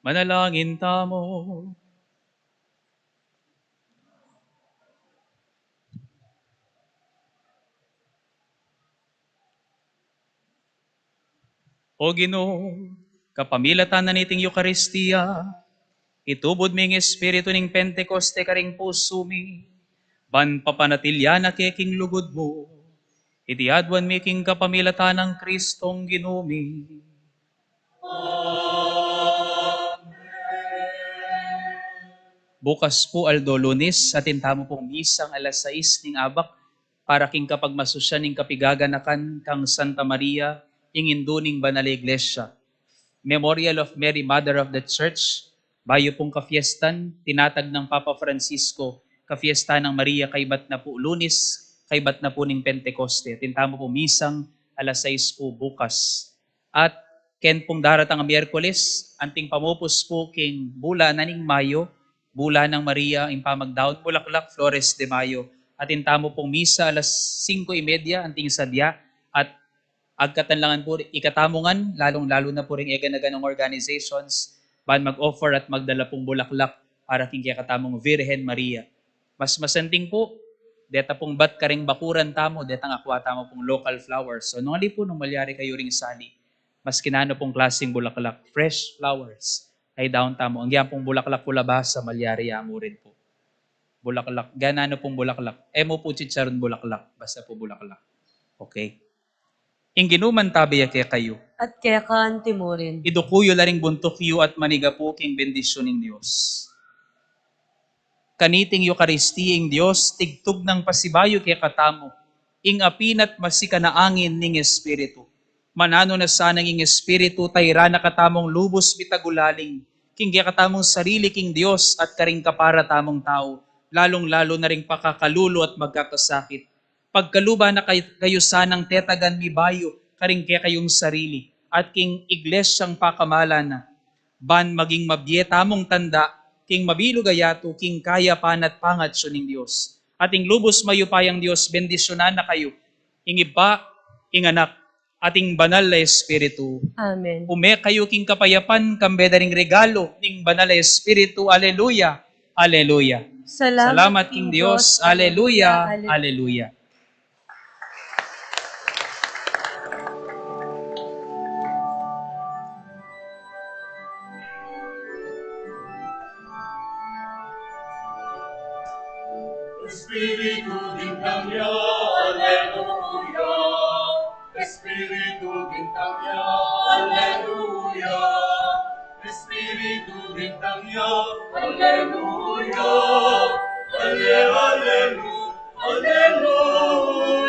Manalangin tamu. O Ginu, kapamilatan na niting Eukaristia, itubud mu ing Espiritu ning Pentecoste karing pusu mi, ban papanatilyan na ke king lugud mu. Iti aduan mi king kapamilatan nang Kristong Ginu mi. Bukas pu, aldo Lunes, atin tamu pung misang alas sais ning abak para king kapagmasusyan ning kapigaganakan kang Santa Maria, ing indu ning Banal a Iglesia. Memorial of Mary, Mother of the Church, bayu pung kafiestan, tinatag nang Papa Francisco, kafiesta nang Maria, kaybat na pu Lunes, kaybat na pu ning Pentecoste. Atin tamu pung misang alas sais pu bukas. At ken pung daratang a Miyerkules, anting pamupus pu king bulan na ning Mayo, bulan nang Maria, ing pamagdaun bulaklak, Flores de Mayo. Atin tamu pung misa alas singko y media, anting sadya, at agkatan la ngan pu ikatamu ngan, lalung-lalu na pu ring eganaganung organizations, ban mag-offer at magdala pung bulaklak para king kekatamung Virgen Maria. Mas masanting pu, deta pung bat karing bakuran tamu, detang akua tamu pung local flowers. So, nung ali pu, nung malyari kayu ring sali, maski nanu pung klasing bulaklak, fresh flowers, ay daun tamu. Agyang pung bulaklak kulabasa, malyari ya mu rin pu. Bulaklak, gana nanu pung bulaklak. E mu pu chicharun bulaklak, basta pu bulaklak. Okay? Ing Ginu mantabe ya kekayu. At keka antimurin. Iduku yu la ring buntuk yu at manigapu king bendisyun ning Dios. Kaniting Eukaristia ing Dios, tigtug nang pasibayu kekatamu, ing apinat masikan a angin ning Espiritu. Mananu na sanang ing Espiritu, tairan na katamung lubus mitagulaling, king kekatamung sarili king Dios at karing kapara tamung tau, lalung-lalu na ring pakakalulu at magkakasakit. Pagkaluban na kay-, kayu sanang tetagan mi bayu, karing kekayung sarili, at king iglesyang pakamalan na, ban maging mabie tamung tanda, king mabilug a yatu, king kayapan at pangatsu ning Dios. At ing lubus mayupayang Dios, bendisyunan na kayu, ing Ibpa, ing Anak, at ing Banal a Espiritu. Amen. Ume kayu king kapayapan, kambe da ring regalu ning Banal a Espiritu. Aleluya, aleluya. Salamat king Dios. Aleluya, aleluya. Espiritu bintang ya, aleluya. Espiritu bintang ya, aleluya. Espiritu bintang ya, aleluya. Ale, alelu, aleluya.